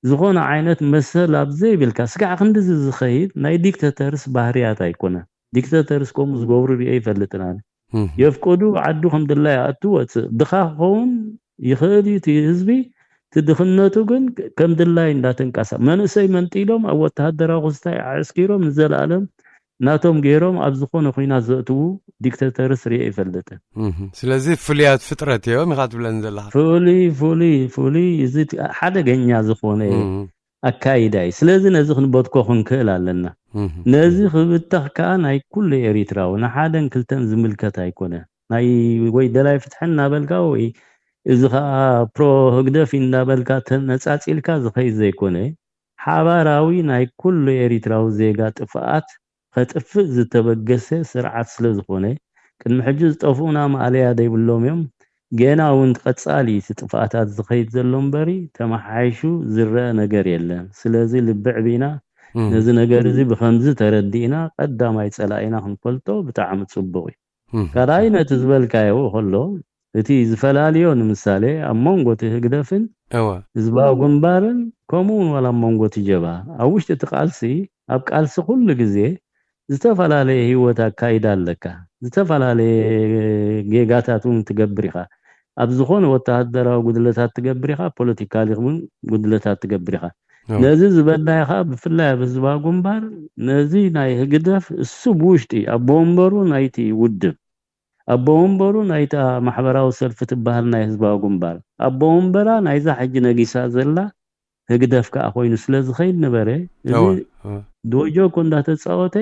ዝኾነ ዓይነት መሰል ኣብ ዘይብልካ ስጋዕ ክንድዚ ዝኸይድ ናይ ዲክታተርስ ባህርያት ኣይኮነን። ዲክታተርስ ከምኡ ዝገብሩ ሪኦ ይፈልጥን ኣነ። እም። የፍቅዱ ዓዱ ከም ድላይ ኣቱ ወጽእ። ድኻ ክኸውን ይኽእል እዩ እቲ ህዝቢ። እቲ ድኽነቱ ግን ከም ድላይ እንዳተንቀሳ-፣ መንእሰይ መንጢሎም ኣብ ወተሃደራዊ ክስታይ ኣዕስኪሮም ንዘለኣለም ናቶም ገይሮም ኣብ ዝኾነ ኹናት ዘእትዉ ዲክታተርስ ሪኦ ይፈልጥን። እም። ስለዚ ፍሉያት ፍጥረት እዮም ኢኻ ትብለን ዘለኻ። ፍሉይ፣ ፍሉይ፣ ፍሉይ፣ እዚ ሓደገኛ ዝኾነ እም። ኣካይዳ እዩ። ስለዚ ነዚ ክንበትኮ ክንክእል ኣለና። እም። ነዚ ክብተኽ ከኣ ናይ ኩሉ ኤሪትራዊ ንሓደን ክልተን ዝምልከት ኣይኮነ። ናይ ወይ ደላይ ፍትሒ እናበልካ ወይ እዚ ከኣ ፕሮ ህግደፍ እናበልካ ተነጻጺልካ ዝኸይድ ዘይኮነ፣ ሓባራዊ ናይ ኩሉ ኤሪትራዊ ዜጋ ጥፍኣት ከጥፍእ ዝተበገሰ ስርዓት ስለ ዝኾነ፣ ቅድሚ ሕጂ ዝጠፍኡና ማእለያ ዘይብሎም እዮም። ገና እውን ቀጻሊ እቲ ጥፍኣታት ዝኸይድ ዘሎ እምበሪ፣ ተመሓይሹ ዝረአ ነገር የለን። ስለዚ ልቢ ዕቢና እም። ነዚ ነገር እዚ ብኸምዚ ተረዲእና ቀዳማይ ጸላኢና ክንፈልጦ ብጣዕሚ ጽቡቕ እዩ። እም። ካልኣይ ነቲ ዝበልካዮ ከሎ፣ እቲ ዝፈላልዮ ንምሳሌ ኣብ መንጎ እቲ ህግደፍን እወ። ህዝባዊ ግንባርን ከምኡ እውን ዋላ ኣብ መንጎ እቲ ጀብሃ ኣብ ውሽጢ እቲ ቃልሲ፣ ኣብ ቃልሲ ኩሉ ግዜ ዝተፈላለየ ህይወት ኣካይዳ ኣለካ። ዝተፈላለየ ጌጋታት እውን ትገብር ኢኻ። ኣብ ዝኾነ ወተሃደራዊ ጉድለታት ትገብር ኢኻ፣ ፖለቲካሊ እውን ጉድለታት ትገብር ኢኻ። እወ። ነዚ ዝበልናዮ ከዓ ብፍላይ ኣብ ህዝባዊ ግንባር ነዚ ናይ ህግደፍ እሱ ብውሽጢ ኣቦ ወንበሩ ናይቲ ውድብ፣ ኣቦ ወንበሩ ናይታ ማሕበራዊ ሰልፊ ትበሃል ናይ ህዝባዊ ግንባር፣ ኣቦ ወንበራ ናይዛ ሕጂ ነጊሳ ዘላ ህግደፍ ከዓ ኮይኑ ስለ ዝኸይድ ነበረ። እዚ እወ፣ እወ። ዶጆ እኮ እንዳተፃወተ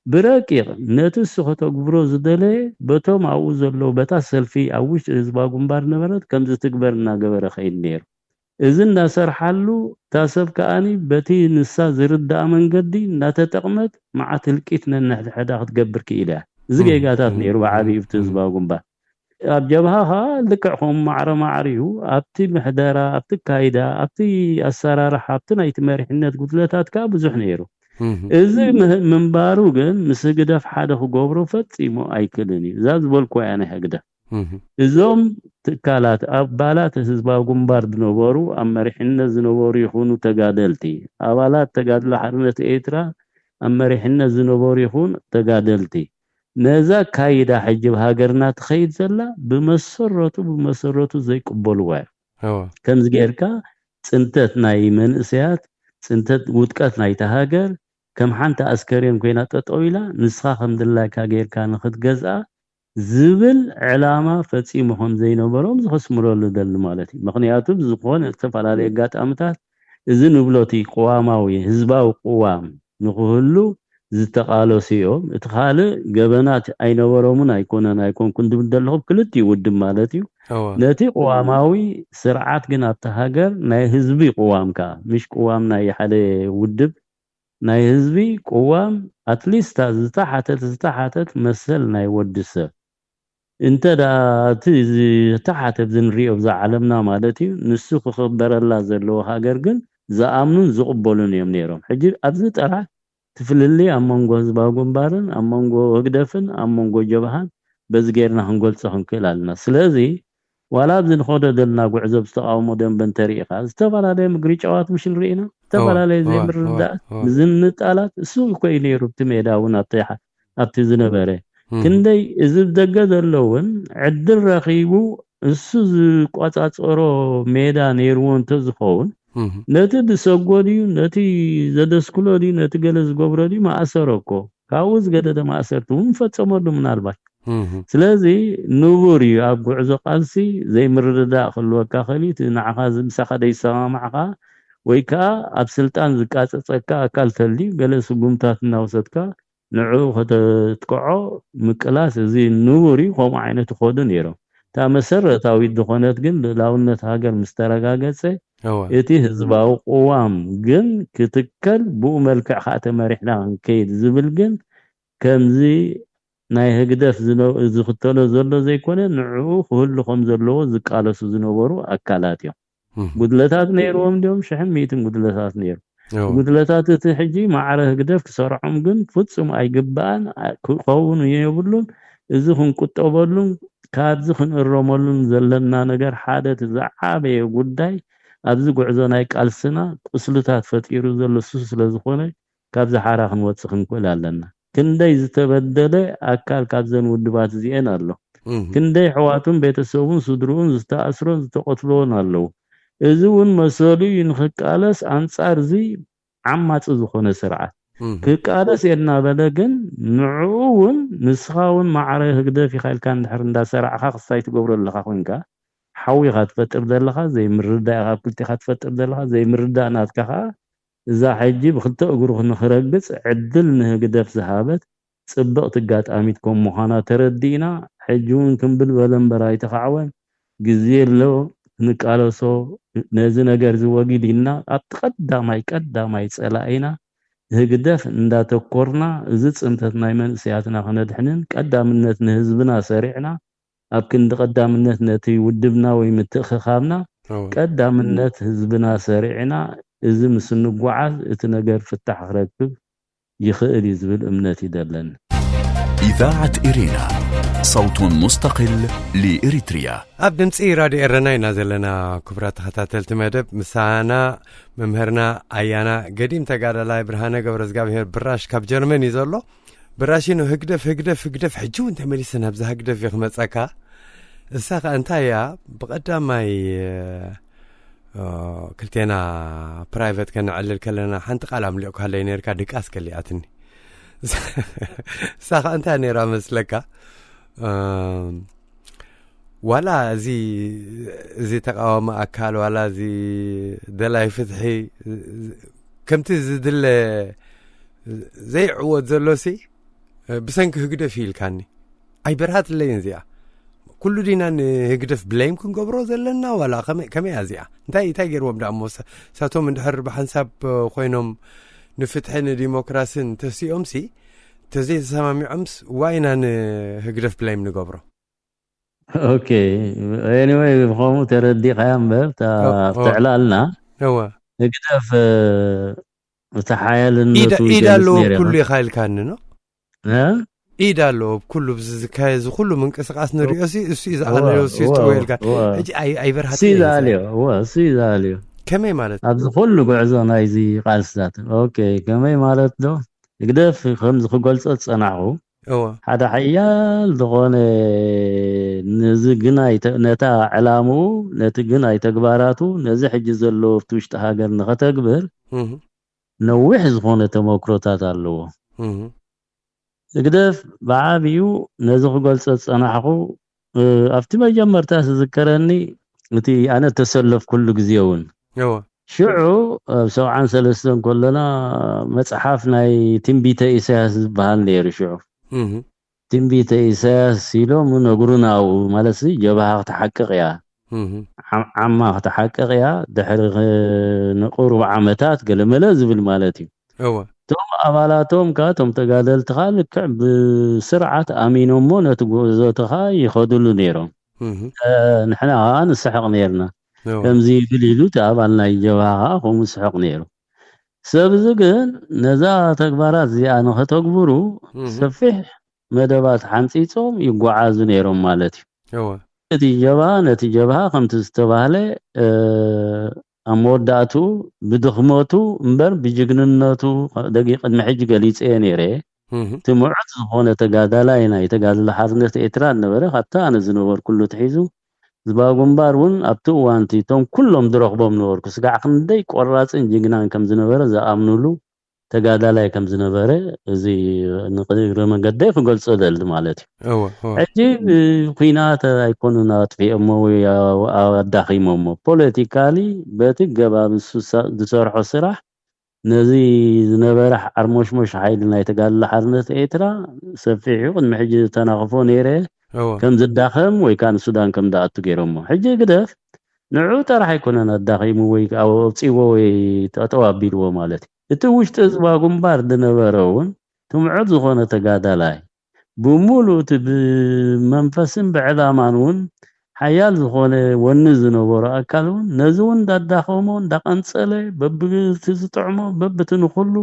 ብረቂቕ ነቲ እሱ ከተግብሮ ዝደለየ በቶም ኣብኡ ዘለዉ በታ ሰልፊ ኣብ ውሽጢ ህዝባዊ ግንባር ነበረት ከም ዝትግበር እናገበረ ከይድ ነይሩ። እዚ እንዳሰርሓሉ እታ ሰብ ከኣኒ በቲ ንሳ ዝርዳኣ መንገዲ እንዳተጠቕመት መዓት ህልቂት ነንሕድሕዳ ክትገብር ክኢላ እያ። እዚ እም፣ ጌጋታት እም፣ ነይሩ ብዓብዩ እም፣ ኣብቲ ህዝባዊ ግንባር። ኣብ ጀብሃ ከዓ ልክዕ ከምኡ ማዕረ ማዕሪኡ ኣብቲ ምሕደራ፣ ኣብቲ ካይዳ፣ ኣብቲ ኣሰራርሓ፣ ኣብቲ ናይቲ መሪሕነት ጉድለታት ከዓ ብዙሕ ነይሩ። እም፣ እዚ ምህእ ምንባሩ ግን ምስ ህግደፍ ሓደ ክገብሮ ፈጺሙ ኣይክልን እዩ። እዛ ዝበልኩዋ እያ ናይ ህግደፍ። እም፣ እዞም ትካላት ኣባላት ህዝባዊ ግንባር ዝነበሩ ኣብ መሪሕነት ዝነበሩ ይኹኑ ተጋደልቲ፣ ኣባላት ተጋድሎ ሓርነት ኤርትራ ኣብ መሪሕነት ዝነበሩ ይኹን ተጋደልቲ ነዛ ካይዳ ሕጂ ኣብ ሃገርና ትኸይድ ዘላ ብመሰረቱ ብመሰረቱ ዘይቅበልዋ እዮም። እወ። ከምዚ ጌርካ ጽንተት ናይ መንእሰያት፣ ጽንተት ውድቀት ናይታ ሃገር ከም ሓንቲ ኣስከሬን ኮይና ጠጠው ኢላ ንስኻ ከም ድላይካ ጌርካ ንኽትገዝኣ ዝብል ዕላማ ፈጺሙ ከም ዘይነበሮም ዝኸስምረሉ ደሊ ማለት እዩ። ምኽንያቱ ብዝኾነ ዝተፈላለዩ ኣጋጣምታት እዚ ንብሎ እቲ ቅዋማዊ ህዝባዊ ቅዋም ንክህሉ ዝተቃለሱ እዮም። እቲ ካልእ ገበናት ኣይነበሮምን ኣይኮነን ኣይኮንኩን ድብል ዘለኹ ክልቲኡ ውድብ ማለት እዩ። እወ። ነቲ ቅዋማዊ ስርዓት ግን ኣብቲ ሃገር ናይ ህዝቢ ቅዋም ከዓ ምሽ ቅዋም ናይ ሓደ ውድብ ናይ ህዝቢ ቅዋም ኣትሊስት ዝተሓተት ዝተሓተት መሰል ናይ ወዲ ሰብ እንተ ደኣ እቲ ዝተሓተ ኣብዚ ንሪኦ ብዛ ዓለምና ማለት እዩ ንሱ ክኽበረላ ዘለዎ ሃገር ግን ዝኣምኑን ዝቕበሉን እዮም ነይሮም። ሕጂ ኣብዚ ጥራሕ ትፍልልይ ኣብ መንጎ ህዝባዊ ግንባርን ኣብ መንጎ ህግደፍን ኣብ መንጎ ጀብሃን በዚ ጌርና ክንገልጾ ክንክእል ኣለና። ስለዚ ዋላ ኣብዚ ንኸዶ ዘለና ጉዕዞ ብዝተቃውሞ ደንበ እንተሪኢኻ ዝተፈላለዩ ምግርጫዋት ምሽ ንርኢና ዝተፈላለዩ ዘይምርዳእ ዝንጣላት እሱ እኮ እዩ ነይሩ ኣብቲ ሜዳ እውን ኣብቲ ዝነበረ ክንደይ እዚ ብደገ ዘሎ እውን ዕድል ረኺቡ እሱ ዝቆፃፀሮ ሜዳ ነይርዎ እንተዝኸውን ነቲ ዝሰጎ ድዩ ነቲ ዘደስክሎ ድዩ ነቲ ገለ ዝገብሮ ድዩ ማእሰሮ እኮ ካብኡ ዝገደደ ማእሰርቲ እውን ፈፀመሉ ምናልባት ስለዚ ንቡር እዩ ኣብ ጉዕዞ ቃልሲ ዘይምርድዳእ ክህልወካ ክእል እቲ ንዓኻ ምሳኻ ደይሰማማዕኻ ወይ ከዓ ኣብ ስልጣን ዝቃፀፀካ ኣካል ተልዩ ገለ ስጉምታት እናወሰድካ ንዕኡ ከተትክዖ ምቅላስ እዚ ንቡር እዩ ከምኡ ዓይነት ይኸዱ ነይሮም እታ መሰረታዊት ዝኾነት ግን ልእላውነት ሃገር ምስ ተረጋገፀ እቲ ህዝባዊ ቅዋም ግን ክትከል ብኡ መልክዕ ከዓ ተመሪሕና ክንከይድ ዝብል ግን ከምዚ ናይ ህግደፍ ዝክተሎ ዘሎ ዘይኮነ ንዕኡ ክህሉ ከም ዘለዎ ዝቃለሱ ዝነበሩ ኣካላት እዮም ጉድለታት ነይርዎም እንዲዮም ሽሕን ሚእትን ጉድለታት ነይሩ ጉድለታት እቲ ሕጂ ማዕረ ህግደፍ ክሰርዖም ግን ፍጹም ኣይግባእን ክኸውን የብሉን እዚ ክንቁጠበሉን ካብዚ ክንእረመሉን ዘለና ነገር ሓደ እቲ ዝዓበየ ጉዳይ ኣብዚ ጉዕዞ ናይ ቃልስና ቁስልታት ፈጢሩ ዘሎ እሱ ስለ ዝኾነ ካብዚ ሓራ ክንወፅእ ክንክእል ኣለና ክንደይ ዝተበደለ ኣካል ካብዘን ውድባት እዚኤን ኣሎ ክንደይ ኣሕዋቱን ቤተሰቡን ስድርኡን ዝተኣስሮን ዝተቐትልዎን ኣለዉ እዚ እውን መሰሉ እዩ ንክቃለስ ኣንፃር እዚ ዓማፂ ዝኾነ ስርዓት ክቃለስ እየ እናበለ ግን ንዕኡ እውን ንስኻ እውን ማዕረ ህግደፍ ኢኻ ኢልካ እንድሕር እንዳሰራዕኻ ክስታይ ትገብሮ ኣለኻ ኮንካ ሓዊ ኢኻ ትፈጥር ዘለኻ ዘይምርዳእ ኢኻ ኣብ ክልቲኻ ትፈጥር ዘለኻ ዘይምርዳእ ናትካ ከዓ እዛ ሕጂ ብክልተ እግሩ ንክረግፅ ዕድል ንህግደፍ ዝሃበት ፅብቕቲ ኣጋጣሚት ከም ምዃና ተረዲእና ሕጂ እውን ክምብል በለ እምበር ኣይተኻዕወን ግዜ ኣሎ ክንቃለሶ ነዚ ነገር እዚ ወጊድ ኢልና ኣብቲ ቀዳማይ ቀዳማይ ፀላኢና ህግደፍ እንዳተኮርና እዚ ፅንተት ናይ መንእሰያትና ክነድሕንን ቀዳምነት ንህዝብና ሰሪዕና ኣብ ክንዲ ቀዳምነት ነቲ ውድብና ወይ ምትእኽኻብና ቀዳምነት ህዝብና ሰሪዕና እዚ ምስ እንጓዓዝ እቲ ነገር ፍታሕ ክረክብ ይኽእል እዩ ዝብል እምነት እዩ ደለኒ። إذاعة إرينا، صوت مستقل لإريتريا. ኣብ ድምፂ ራድዮ ኤረና ኢና ዘለና ክቡራት ተኸታተልቲ መደብ ምሳና መምህርና ኣያና ገዲም ተጋዳላይ ብርሃነ ገብረ እግዚኣብሔር ብራሽ ካብ ጀርመን እዩ ዘሎ ብራሽኖ ህግደፍ ህግደፍ ህግደፍ ሕጂ እውን ተመሊሰ ናብዛ ህግደፍ እዩ ክመፀካ እሳ ከ እንታይ እያ ብቐዳማይ ክልቴና ፕራይቨት ከነዕልል ከለና ሓንቲ ቃል ኣምሊቕካለይ ነርካ ድቃስ ከሊኣትኒ እሳ ከ እንታይ ነይራ መስለካ ዋላ እዚ፣ እዚ ተቃዋሚ ኣካል፣ ዋላ እዚ ደላይ ፍትሒ፣ ከምቲ ዝድለ ዘይዕወት ዘሎሲ፣ ብሰንኪ ህግደፍ እዩ ኢልካኒ። ኣይበርሃትለይን እዚኣ። ኩሉ ዲና ንህግደፍ ብሌም ክንገብሮ ዘለና፣ ዋላ ከመይ፣ ከመይ እያ እዚኣ? እንታይ፣ እንታይ ገይርዎም ደኣ እሞ? ሳ-፣ ሳቶም እንድሕር ብሓንሳብ ኮይኖም ንፍትሒ ንዲሞክራስን ተሲኦምሲ፣ ተዘይተሰማሚዖምስ ዋይና ንህግደፍ ብሌም ንገብሮ? ኦኬ። ኤኒወይ፣ ብኸምኡ ተረዲእካያ እምበር፣ እታ ኦ፣ ኦ። ኣብቲ ዕላልና እወ። ህግደፍ፣ እ፣ እቲ ሓያልነቱ ኢድ፣ ኢድ ይገልጽ ኣለዎ ነይሩ። ኩሉ ኢኻ ኢልካኒ፣ ኖ? እ? ኢድ ኣለዎ ኣብ ኩሉ፣ ብዚ ዝካየድ፣ እዚ ኩሉ ምንቅስቃስ ንሪኦ ሲ፣ እሱ እዩ ዝኣለዮ፣ እወ፣ እሱ እዩ እወ፣ ዝጥውዮ ኢልካ። እወ። ሕጂ ኣይ-፣ ኣይበርሃትለይን እሱ እዩ እዚ። ዝኣልዮ፣ እወ፣ እሱ እዩ ዝኣልዮ። ከመይ ማለት? ኣብዚ ኩሉ ጉዕዞ ናይዚ ቃልስታት። ኦኬ፣ ከመይ ማለት ዶ? ህግደፍ ከምዚ ክገልጾ ዝጸናሕኩ፣ እወ። ሓደ ሓያል ዝኾነ ነዚ ግናይ ተ-፣ ነታ ዕላምኡ፣ ነቲ ግናይ ተግባራቱ፣ ነዚ ሕጂ ዘሎ ኣብቲ ውሽጢ ሃገር ንኸተግብር እህ። ነዊሕ ዝኾነ ተመክሮታት ኣለዎ። እህ። ህግደፍ ብዓቢኡ ነዚ ክገልጾ ዝጸናሕኩ፣ እ፣ ኣብቲ መጀመርታ ዝዝከረኒ፣ እቲ ኣነ እተሰለፍኩሉ ግዜ እውን። እወ። ሽዑ ኣብ ሰብዓን ሰለስተን ከለና መጽሓፍ ናይ ትንቢተ ኢሳያስ ዝበሃል ነይሩ ሽዑ። እህ። ትንቢተ ኢሳያስ ኢሎም ነግሩና፣ ኣብኡ ማለት ሲ ጀብሃ ክትሓቅቕ እያ። እህ። ዓም-፣ ዓማ ክትሓቅቕ እያ፣ ድሕሪ ኸ-፣ ንቁሩብ ዓመታት ገለመለ ዝብል ማለት እዩ። እወ። እቶም ኣባላቶም ከኣ፣ እቶም ተጋደልቲ ከኣ ልክዕ ብስርዓት ኣሚኖሞ ነቲ ጉዕዞ እቲ ከኣ ይኸድሉ ነይሮም። እህ። እ፣ ንሕና ከኣ ንስሕቕ ነይርና። እወ። ከምዚ ይብል ኢሉ እቲ ኣባል ናይ ጀብሃ ከኣ ከምኡ ይስሕቕ ነይሩ። ሰብ እዚ ግን ነዛ ተግባራት እዚኣ ንኸተግብሩ እህ። ሰፊሕ መደባት ሓንጺጾም ይጓዓዙ ነይሮም ማለት እዩ። እወ። እቲ ጀብሃ ነቲ ጀብሃ ከምቲ ዝተባህለ፣ እ፣ ኣብ መወዳእትኡ ብድኽመቱ እምበር ብጅግንነቱ ደጊ ቅድሚ ሕጂ ገሊጸ እየ ነይረ። እህ። እቲ ምዑት ዝኾነ ተጋዳላይ ናይ ተጋድሎ ሓርነት ኤርትራ ነበረ። ካብቲ ኣነ ዝነበርኩሉ ትሒዙ፣ ዝባ ግንባር እውን ኣብቲ እዋንቲ እቶም ኩሎም ዝረኽቦም ነበርኩ። ስጋዕ ክንደይ ቆራጽን ጅግናን ከም ዝነበረ ዝኣምኑሉ ተጋዳላይ ከም ዝነበረ፣ እዚ ንእግረ መንገደይ ክገልጾ ደሊ ማለት እዩ። እወ፣ እወ። ሕጂ ብኲናት ኣይኮኑን ኣጥፊኦሞ ወይ ኣዳኺሞሞ። ፖለቲካሊ በቲ ገባብ እሱ ዝሰርሖ ስራሕ ነዚ ዝነበረ ዓርሞሽሞሽ ሓይሊ ናይ ተጋድሎ ሓርነት ኤርትራ ሰፊሑ ቅድሚ ሕጂ ዝተናኽፎ ነይረ እወ። ከም ዝዳኸም ወይ ከዓ ንሱዳን ከም ዝኣቱ ገይሮሞ። ሕጂ ግደፍ ንዕኡ ጥራሕ ኣይኮነን ኣዳኺሙ ወይ ከዓ ኣውፂዎ ወይ ጠጠው ኣቢልዎ ማለት እዩ። እቲ ውሽጢ ህዝባዊ ግንባር ዝነበረ እውን ትምዑት ዝኾነ ተጋዳላይ ብምሉእ እቲ ብመንፈስን ብዕላማን እውን ሓያል ዝኾነ ወኒ ዝነበሮ ኣካል እውን ነዚ እውን እንዳዳኸሞ እንዳቐንጸለ በብቲ ዝጥዕሞ በብቲ ንኹሉ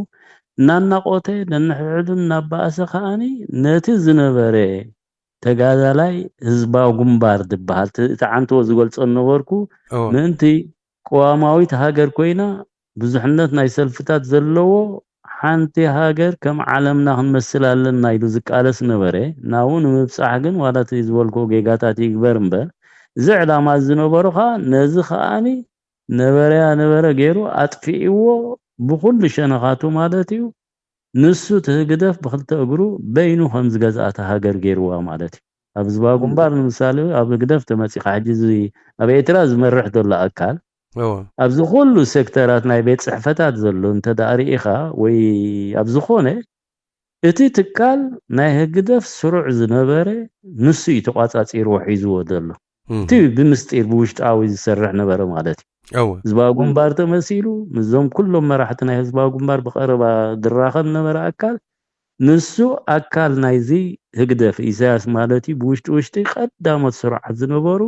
እናናቖተ ነንሕድሕዱ እናባእሰ ከዓኒ ነቲ ዝነበረ ተጋዳላይ ህዝባዊ ግንባር ዝበሃል እቲ ዓንተዎ ዝገልጾ ነበርኩ እወ። ምእንቲ ቅዋማዊት ሃገር ኮይና ብዙሕነት ናይ ሰልፍታት ዘለዎ ሓንቲ ሃገር ከም ዓለምና ክንመስል ኣለና ኢሉ ዝቃለስ ነበረ። ናብኡ ንምብጻሕ ግን ዋላ እቲ ዝበልክዎ ጌጋታት ይግበር እምበር እዚ ዕላማ እዚ ዝነበሮ ከዓ ነዚ ከዓኒ ነበረያ ነበረ ገይሩ ኣጥፊእዎ ብኩሉ ሸነኻቱ ማለት እዩ። ንሱ እቲ ህግደፍ ብክልተ እግሩ በይኑ ከም ዝገዝኣታ ሃገር ገይርዋ ማለት እዩ። ኣብ ህዝባዊ ግንባር ንምሳሌ ኣብ ህግደፍ ተመጺኻ ሕጂ እዚ ኣብ ኤርትራ ዝመርሕ ዘሎ ኣካል እወ። ኣብዚ ኩሉ ሴክተራት ናይ ቤት ጽሕፈታት ዘሎ እንተ ደኣ ርኢኻ ወይ ኣብ ዝኾነ እቲ ትካል ናይ ህግደፍ ስሩዕ ዝነበረ ንሱ እዩ ተቋጻጺርዎ ሒዝዎ ዘሎ። እህ። እቲ ብምስጢር ብውሽጣዊ ዝሰርሕ ነበረ ማለት እዩ። እወ። ህዝባዊ ግንባር ተመሲሉ ምስዞም ኩሎም መራሕቲ ናይ ህዝባዊ ግንባር ብቐረባ ዝራኸብ ነበረ ኣካል ንሱ ኣካል ናይዚ ህግደፍ ኢሳያስ ማለት እዩ። ብውሽጢ ውሽጢ ቀዳሞት ስሩዓት ዝነበሩ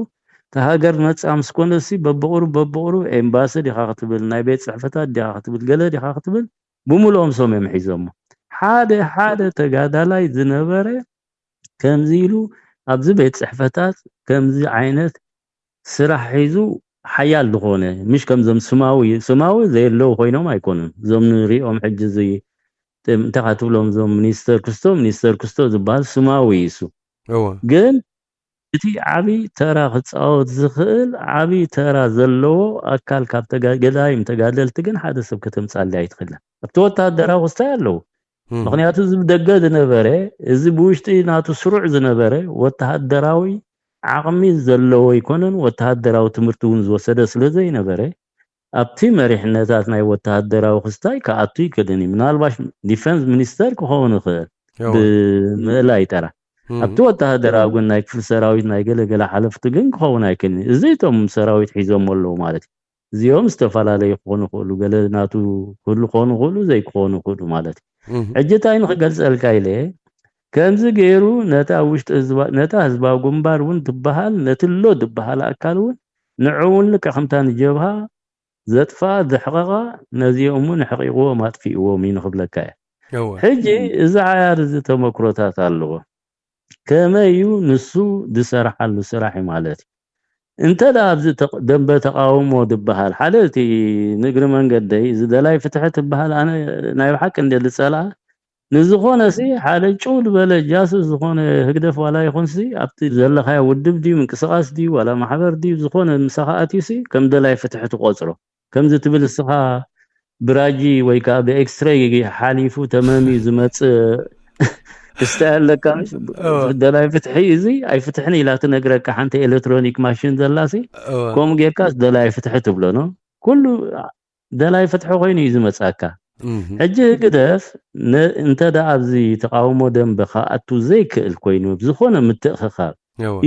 እቲ ሃገር ነጻ ምስ ኮነሲ በብቑሩብ በብቑሩብ ኤምባሲ ዲኻ ክትብል ናይ ቤት ጽሕፈታት ዲኻ ክትብል ገለ ዲኻ ክትብል ብምልኦም ሶም እዮም ሒዞሞ። ሓደ ሓደ ተጋዳላይ ዝነበረ ከምዚ ኢሉ ኣብዚ ቤት ጽሕፈታት ከምዚ ዓይነት ስራሕ ሒዙ ሓያል ዝኾነ ምሽ ከምዞም ስማዊ ስማዊ ዘየለዉ ኮይኖም ኣይኮኑን። እዞም ንሪኦም ሕጂ እዚ እንታይ ትብሎም እዞም ሚኒስተር ክስቶ ሚኒስተር ክስቶ ዝበሃል ስማዊ እዩ እሱ። እወ። ግን እቲ ዓቢ ተራ ክጻወት ዝኽእል ዓቢ ተራ ዘለዎ ኣካል ካብ ተጋ- ገዳይም ተጋደልቲ ግን ሓደ ሰብ ከተምጻሊ ኣይትኽእልን። ኣብቲ ወተሃደራዊ ክስታይ ኣለዉ። እም። ምኽንያቱ እዚ ብደገ ዝነበረ እዚ ብውሽጢ ናቱ ስሩዕ ዝነበረ ወተሃደራዊ ዓቕሚ ዘለዎ ኣይኮነን። ወተሃደራዊ ትምህርቲ እውን ዝወሰደ ስለ ዘይነበረ ኣብቲ መሪሕነታት ናይ ወተሃደራዊ ክስታይ ክኣቱ ይክእልን እዩ። ምናልባሽ ዲፈንስ ሚኒስተር ክኸውን ይኽእል ብምእላይ ጠራ። ኣብቲ ወተሃደራዊ ግን ናይ ክፍሊ ሰራዊት ናይ ገለገለ ሓለፍቲ ግን ክኸውን ኣይክእልን። እዚ እቶም ሰራዊት ሒዞም ኣለዉ ማለት እዩ። እዚኦም ዝተፈላለዩ ክኾኑ ይኽእሉ፣ ገለ ናቱ ክህሉ ክኾኑ ይኽእሉ፣ ዘይክኾኑ ይኽእሉ ማለት እዩ። ሕጂ እንታይ ንክገልጸልካ ኢለ፣ ከምዚ ገይሩ ነታ ውሽጢ ህዝባ ነታ ህዝባዊ ግንባር እውን ትበሃል ነቲ ኣሎ ዝበሃል ኣካል እውን ንዑ እውን ልክዕ ከምታ ንጀብሃ ዘጥፍኣ ዘሕቐቓ ነዚኦም እውን ኣሕቒቕዎም ኣጥፊእዎም እዩ ንኽብለካ እየ። ሕጂ እዚ ዓያር እዚ ተመክሮታት ኣለዎ። ከመይ እዩ ንሱ ዝሰርሓሉ ስራሕ እዩ ማለት እዩ። እንተ ደኣ ኣብዚ ደንበ ተቃውሞ ዝበሃል ሓደ እቲ ንእግሪ መንገደይ እዚ ደላይ ፍትሒ ትበሃል ኣነ ናይ ብሓቂ እንደ ዝጸልኣ ንዝኾነ ሲ ሓደ ጭው ዝበለ ጃሱስ ዝኾነ ህግደፍ ዋላ ይኹን ሲ ኣብቲ ዘለኻዮ ውድብ ድዩ ምንቅስቃስ ድዩ ዋላ ማሕበር ድዩ ዝኾነ ምሳኻ ኣትዩ ሲ ከም ደላይ ፍትሒ ትቆጽሮ ከምዚ ትብል እስኻ ብራጂ ወይ ከዓ ብኤክስትሬይ ሓሊፉ ተመምዩ ዝመፅእ ክስታይ ኣለካ ደላይ ፍትሒ እዚ ኣይፍትሕን ኢላ ትነግረካ ሓንቲ ኤሌክትሮኒክ ማሽን ዘላሲ ከምኡ ጌርካ ደላይ ፍትሒ ትብሎ ነው ኩሉ ደላይ ፍትሒ ኮይኑ እዩ ዝመፅኣካ ሕጂ ህግደፍ እንተ ደኣ ኣብዚ ተቃውሞ ደንበ ከኣቱ ዘይክእል ኮይኑ ብዝኾነ ምትእኽኻብ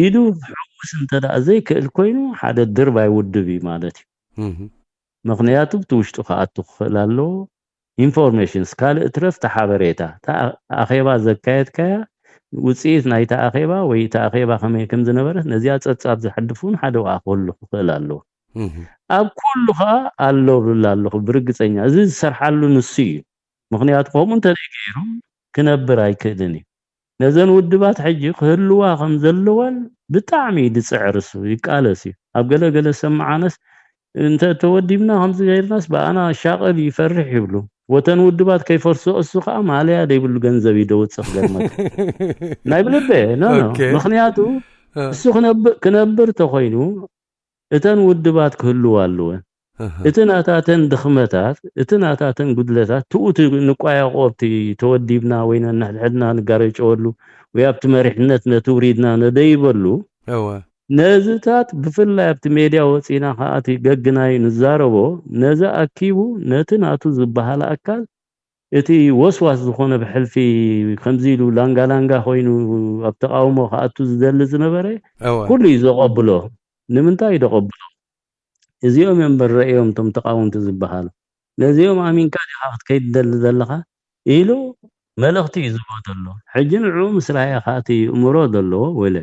ኢዱ ሕውስ እንተ ደኣ ዘይክእል ኮይኑ ሓደ ድርባይ ውድብ እዩ ማለት እዩ ምኽንያቱ ብቲ ውሽጡ ክኣቱ ክኽእል ኣለዎ ኢንፎርሜሽንስ ካልእ እትረፍ ተሓበሬታ ኣኼባ ዘካየድካያ ውፅኢት ናይታ ኣኼባ ወይ እታ ኣኼባ ከመይ ከም ዝነበረት ነዚኣ ፀብፃብ ዘሕድፍ እውን ሓደ ወኣ ክህሉ ክኽእል ኣለዎ ኣብ ኩሉ ከዓ ኣሎ ብላ ኣለኹ ብርግፀኛ እዚ ዝሰርሓሉ ንሱ እዩ ምኽንያቱ ከምኡ እንተዘይገይሩ ክነብር ኣይክእልን እዩ ነዘን ውድባት ሕጂ ክህልዋ ከም ዘለወን ብጣዕሚ እዩ ዝፅዕር እሱ ይቃለስ እዩ ኣብ ገለገለ ሰማዓነስ እንተ ተወዲብና ከምዚ ገይርናስ ብኣና ሻቐል ይፈርሕ ይብሉ ወተን ውድባት ከይፈርሶ እሱ ከዓ ማለያ ዘይብሉ ገንዘብ እዩ ደውፅእ ክገርመካ ናይ ብልበ ምክንያቱ እሱ ክነብር ተኮይኑ እተን ውድባት ክህልዋ ኣለወን እቲ ናታተን ድኽመታት እቲ ናታተን ጉድለታት ትኡ ንቋየቆ ኣብቲ ተወዲብና ወይ ነንሕድሕድና ንጋረጨወሉ ወይ ኣብቲ መሪሕነት ነቲ ውሪድና ነደይበሉ ነዝታት ብፍላይ ኣብቲ ሜድያ ወፂና ከዓ እቲ ገግናዩ ንዛረቦ ነዚ ኣኪቡ ነቲ ናቱ ዝበሃል ኣካል እቲ ወስዋስ ዝኾነ ብሕልፊ ከምዚ ኢሉ ላንጋ ላንጋ ኮይኑ ኣብ ተቃውሞ ክኣቱ ዝደሊ ዝነበረ ኩሉ እዩ ዘቐብሎ ንምንታይ እዩ ዘቐብሎ እዚኦም እዮም በረእዮም እቶም ተቃወምቲ ዝበሃሉ ነዚኦም ኣሚንካ ዲኻ ክትከይድ ትደሊ ዘለኻ ኢሉ መልእኽቲ እዩ ዝህቦ ዘሎ ሕጂ ንዕኡ ምስ ረኣየ ከኣ እቲ እምሮ ዘለዎ ወለ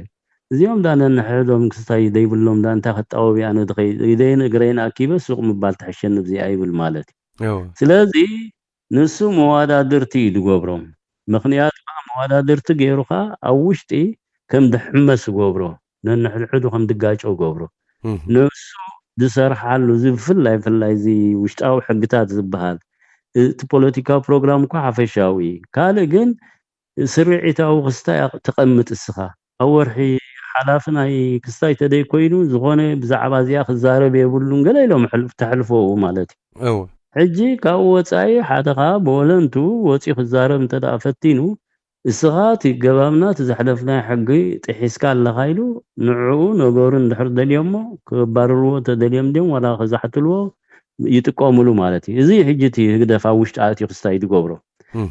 እዚኦም ዳ ነንሕዶም ክስታይ ዘይብሎም ዳ እንታይ ክጣወብ ኣነ ድኸይድ ኢደይን እግረይን ኣኪበ ሱቕ ምባል ትሕሸኒ ብዚኣ ይብል ማለት እዩ ስለዚ ንሱ መዋዳድርቲ እዩ ዝገብሮም ምኽንያቱ ከዓ መዋዳድርቲ ገይሩ ከዓ ኣብ ውሽጢ ከም ድሕመስ ይገብሮ ነንሕድሕዱ ከም ድጋጨው ገብሮ ንሱ ዝሰርሓሉ እዚ ብፍላይ ብፍላይ እዚ ውሽጣዊ ሕግታት ዝበሃል እቲ ፖለቲካዊ ፕሮግራም እኳ ሓፈሻዊ እዩ ካልእ ግን ስርዒታዊ ክስታይ ተቐምጥ እስኻ ኣብ ወርሒ ሓላፊ ናይ ክስታይ ተደይ ኮይኑ ዝኾነ ብዛዕባ እዚኣ ክዛረብ የብሉን ገለ ኢሎም ተሕልፈዎ ማለት እዩ ሕጂ ካብኡ ወፃኢ ሓደ ከዓ ብወለንቱ ወፂኡ ክዛረብ እንተ ፈቲኑ እስኻ እቲ ገባብና እቲ ዘሕለፍናዮ ሕጊ ጥሒስካ ኣለኻ ኢሉ ንዕኡ ነገሩ እንድሕር ደልዮሞ ክባርርዎ ተደልዮም ድዮም ዋላ ክዛሕትልዎ ይጥቀምሉ ማለት እዩ እዚ ሕጂ እቲ ህግደፍ ኣብ ውሽጢ ኣትዩ ክስታይ ዝገብሮ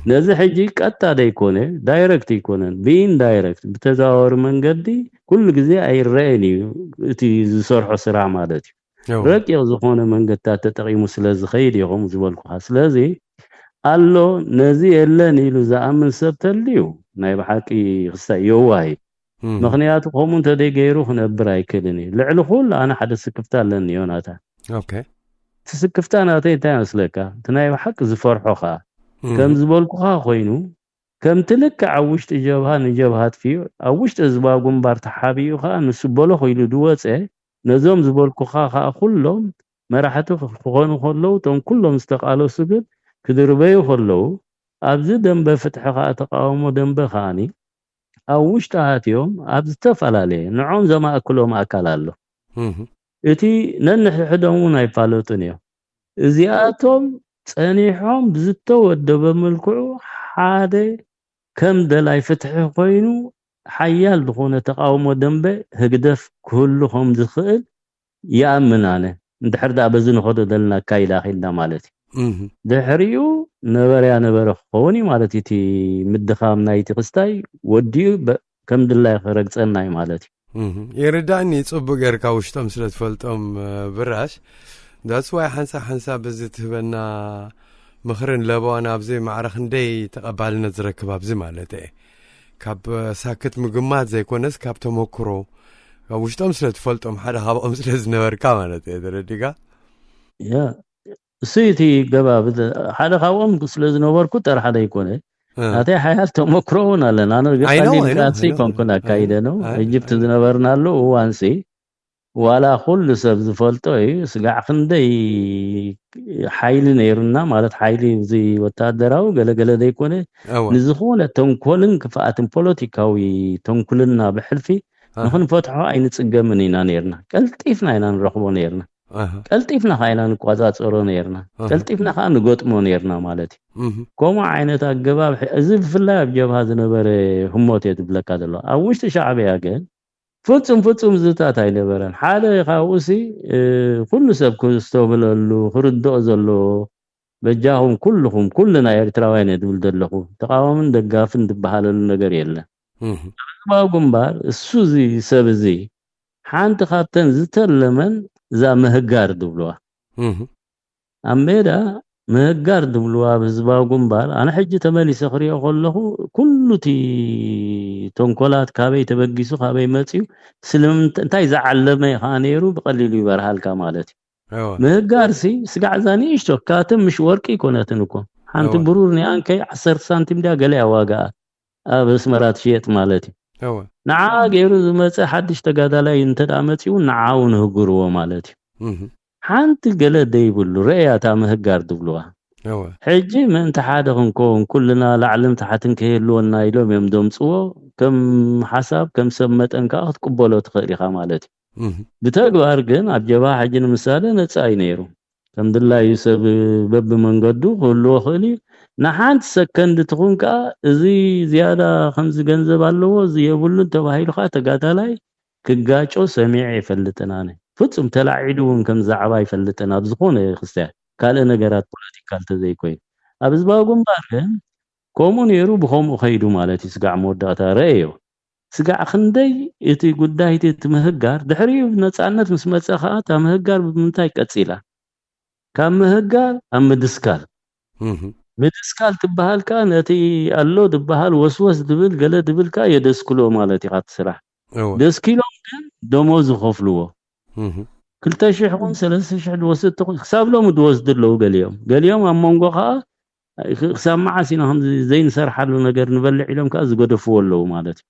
ነዚ ሕጂ ቀጥታ ዘይኮነ ዳይረክት ኣይኮነን ብኢንዳይረክት ብተዘዋወሪ መንገዲ ኩሉ ግዜ ኣይረአን እዩ እቲ ዝሰርሖ ስራሕ ማለት እዩ ረቂቕ ዝኾነ መንገድታት ተጠቂሙ ስለ ዝኸይድ እዩ ከምኡ ዝበልኩኻ ስለዚ ኣሎ ነዚ የለን ኢሉ ዝኣምን ሰብ ተልዩ ናይ ብሓቂ ክስታይ የዋህ እዩ ምኽንያቱ ከምኡ እንተደይ ገይሩ ክነብር ኣይክእልን እዩ ልዕሊ ኩሉ ኣነ ሓደ ስክፍታ ኣለኒ ዮናታን እቲ ስክፍታ ናተይ እንታይ መስለካ እቲ ናይ ብሓቂ ዝፈርሖ ከዓ ከም ዝበልኩኻ ኮይኑ ከምቲ ልክዕ ኣብ ውሽጢ ጀብሃ ንጀብሃ ኣጥፊኡ ኣብ ውሽጢ ህዝባዊ ግንባር ተሓቢኡ ከዓ ንሱ በሎ ክኢሉ ዝወፀ ነዞም ዝበልኩኻ ከዓ ኩሎም መራሕቲ ክኾኑ ከለዉ እቶም ኩሎም ዝተቃለሱ ግን ክድርበዩ ከለዉ ኣብዚ ደንበ ፍትሒ ከዓ ተቃውሞ ደንበ ከዓኒ ኣብ ውሽጢ ኣትዮም ኣብ ዝተፈላለየ ንዖም ዘማእክሎም ኣካል ኣሎ እቲ ነንሕድሕዶም እውን ኣይፋለጡን እዮም እዚኣቶም ጸኒሖም ብዝተወደበ መልክዑ ሓደ ከም ደላይ ፍትሒ ኮይኑ ሓያል ዝኾነ ተቃውሞ ደንበ ህግደፍ ክህሉ ከም ዝኽእል ይኣምን ኣነ። እንድሕር ደኣ በዚ ንኸዶ ዘለና ኣካይዳ ኺድና ማለት እዩ። ድሕሪኡ ነበረያ ነበረ ክኸውን እዩ ማለት እዩ። እቲ ምድኻም ናይቲ ክስታይ ወዲኡ ከም ድላይ ክረግጸና እዩ ማለት እዩ። የረዳእኒ። ጽቡቅ ጌርካ ውሽጦም ስለ ትፈልጦም ብራሽ፣ that's why ሓንሳብ ሓንሳብ በዚ ትህበና ምኽርን ለበዋን ኣብዚ ማዕረ ክንደይ ተቐባልነት ዝረክብ ኣብዚ ማለት እየ። ካብ ሳክት ምግማት ዘይኮነስ ካብ ተመክሮ፣ ካብ ውሽጦም ስለ ትፈልጦም፣ ሓደ ካብኦም ስለ ዝነበርካ ማለት እየ። ተረዲካ? ያ እሱ እቲ ገባብ ሓደ ካብኦም ስለ ዝነበርኩ ጥራሕ ዘይኮነ፣ ናተይ ሓያል ተመክሮ እውን ኣለና። ኣነ ግን ቀሊል ቃልሲ ኮንኩን ኣካይደ ነው። ኢጅፕት ዝነበርናሉ እዋንሲ ዋላ ኩሉ ሰብ ዝፈልጦ እዩ። ስጋዕ ክንደይ ሓይሊ ነይሩና ማለት ሓይሊ እዚ ወታደራዊ ገለገለ ዘይኮነ፣ ንዝኾነ ተንኮልን ክፍኣትን ፖለቲካዊ ተንኩልና ብሕልፊ ንክንፈትሖ ኣይንጽገምን ኢና ነይርና። ቀልጢፍና ኢና ንረኽቦ ነይርና። ቀልጢፍና ከዓ ኢና ንቋጻጸሮ ነይርና። ቀልጢፍና ከዓ ንገጥሞ ነይርና ማለት እዩ። ከምኡ ዓይነት ኣገባብ እዚ ብፍላይ ኣብ ጀብሃ ዝነበረ ህሞት እየ ዝብለካ ዘሎ። ኣብ ውሽጢ ሻዕብያ ግን ፍጹም ፍጹም ዝታት ኣይነበረን። ሓደ ካብኡሲ ኩሉ ሰብ ክስተብለሉ ክርድኦ ዘለዎ፣ በጃኹም ኩልኹም ኩልና ኤርትራውያን እየ ዝብል ዘለኹ፣ ተቃዋምን ደጋፍን ዝበሃለሉ ነገር የለን። ህዝባዊ ግንባር እሱ እዚ ሰብ እዚ ሓንቲ ካብተን ዝተለመን እዛ ምህጋር ዝብልዋ ኣብ ሜዳ ምህጋር ዝብልዋ ኣብ ህዝባዊ ግንባር፣ ኣነ ሕጂ ተመሊሰ ክሪኦ ከለኹ ኩሉ እቲ ተንኮላት ካበይ ተበጊሱ ካበይ መፅዩ፣ ስለምንታይ ዝዓለመ ከዓ ነይሩ ብቀሊሉ ይበርሃልካ ማለት እዩ። ምህጋር ሲ ስጋዕ እዛ ንእሽቶ ካትም ምሽ ወርቂ ይኮነትን እኮ፣ ሓንቲ ብሩር ኒኣንከይ ዓሰርተ ሳንቲም ድያ ገለ እያ ዋጋኣ ኣብ ኣስመራ ትሽየጥ ማለት እዩ። ንዓ ገይሩ ዝመፀ ሓድሽ ተጋዳላይ እንተ ደኣ መፂኡ ንዓኡ ንህግርዎ ማለት እዩ። ሓንቲ ገለ ደይብሉ ረእያ እታ ምህጋር ዝብልዋ። ሕጂ ምእንቲ ሓደ ክንከውን ኩልና ላዕልን ታሕትን ከይህልወና ኢሎም እዮም ዘምፅዎ። ከም ሓሳብ ከም ሰብ መጠን ከዓ ክትቅበሎ ትኽእል ኢኻ ማለት እዩ። ብተግባር ግን ኣብ ጀብሃ ሕጂ ንምሳሌ ነፃ እዩ ነይሩ። ከም ድላዩ ሰብ በብመንገዱ ክህልዎ ክእል እዩ። ንሓንቲ ሰከንድ ትኹን ከዓ እዚ ዝያዳ ከምዚ ገንዘብ ኣለዎ እዚ የብሉን ተባሂሉ ከዓ ተጋዳላይ ክጋጮ ሰሚዐ ይፈልጥን ኣነ። ፍጹም ተላዒሉ እውን ከም ዛዕባ ይፈልጥን ኣብ ዝኾነ ክስታይ ካልእ ነገራት ፖለቲካ እንተዘይኮይኑ። ኣብ ህዝባዊ ግንባር ግን ከምኡ ነይሩ ብኸምኡ ከይዱ ማለት እዩ። ስጋዕ መወዳእታ ረእዮ። ስጋዕ ክንደይ እቲ ጉዳይ እቲ ምህጋር ድሕሪኡ ነፃነት ምስ መፀ ከዓ እታ ምህጋር ብምንታይ ቀፂላ? ካብ ምህጋር ኣብ ምድስካል። ምድስካል ትበሃል ከዓ ነቲ ኣሎ ዝበሃል ወስወስ ድብል ገለ ድብል ከዓ የደስክሎ ማለት እዩ ካብቲ ስራሕ። ደስኪሎም ግን ደሞዝ ይኸፍልዎ። ክልተ ሽሕ ኹን ሰለስተ ሽሕ ድወስድ ተኹን ክሳብ ሎሚ ድወስዱ ኣለዉ ገሊኦም። ገሊኦም ኣብ መንጎ ከዓ ክሳብ መዓስ ኢና ከምዚ ዘይንሰርሓሉ ነገር ንበልዕ ኢሎም ከዓ ዝገደፍዎ ኣለዉ ማለት እዩ።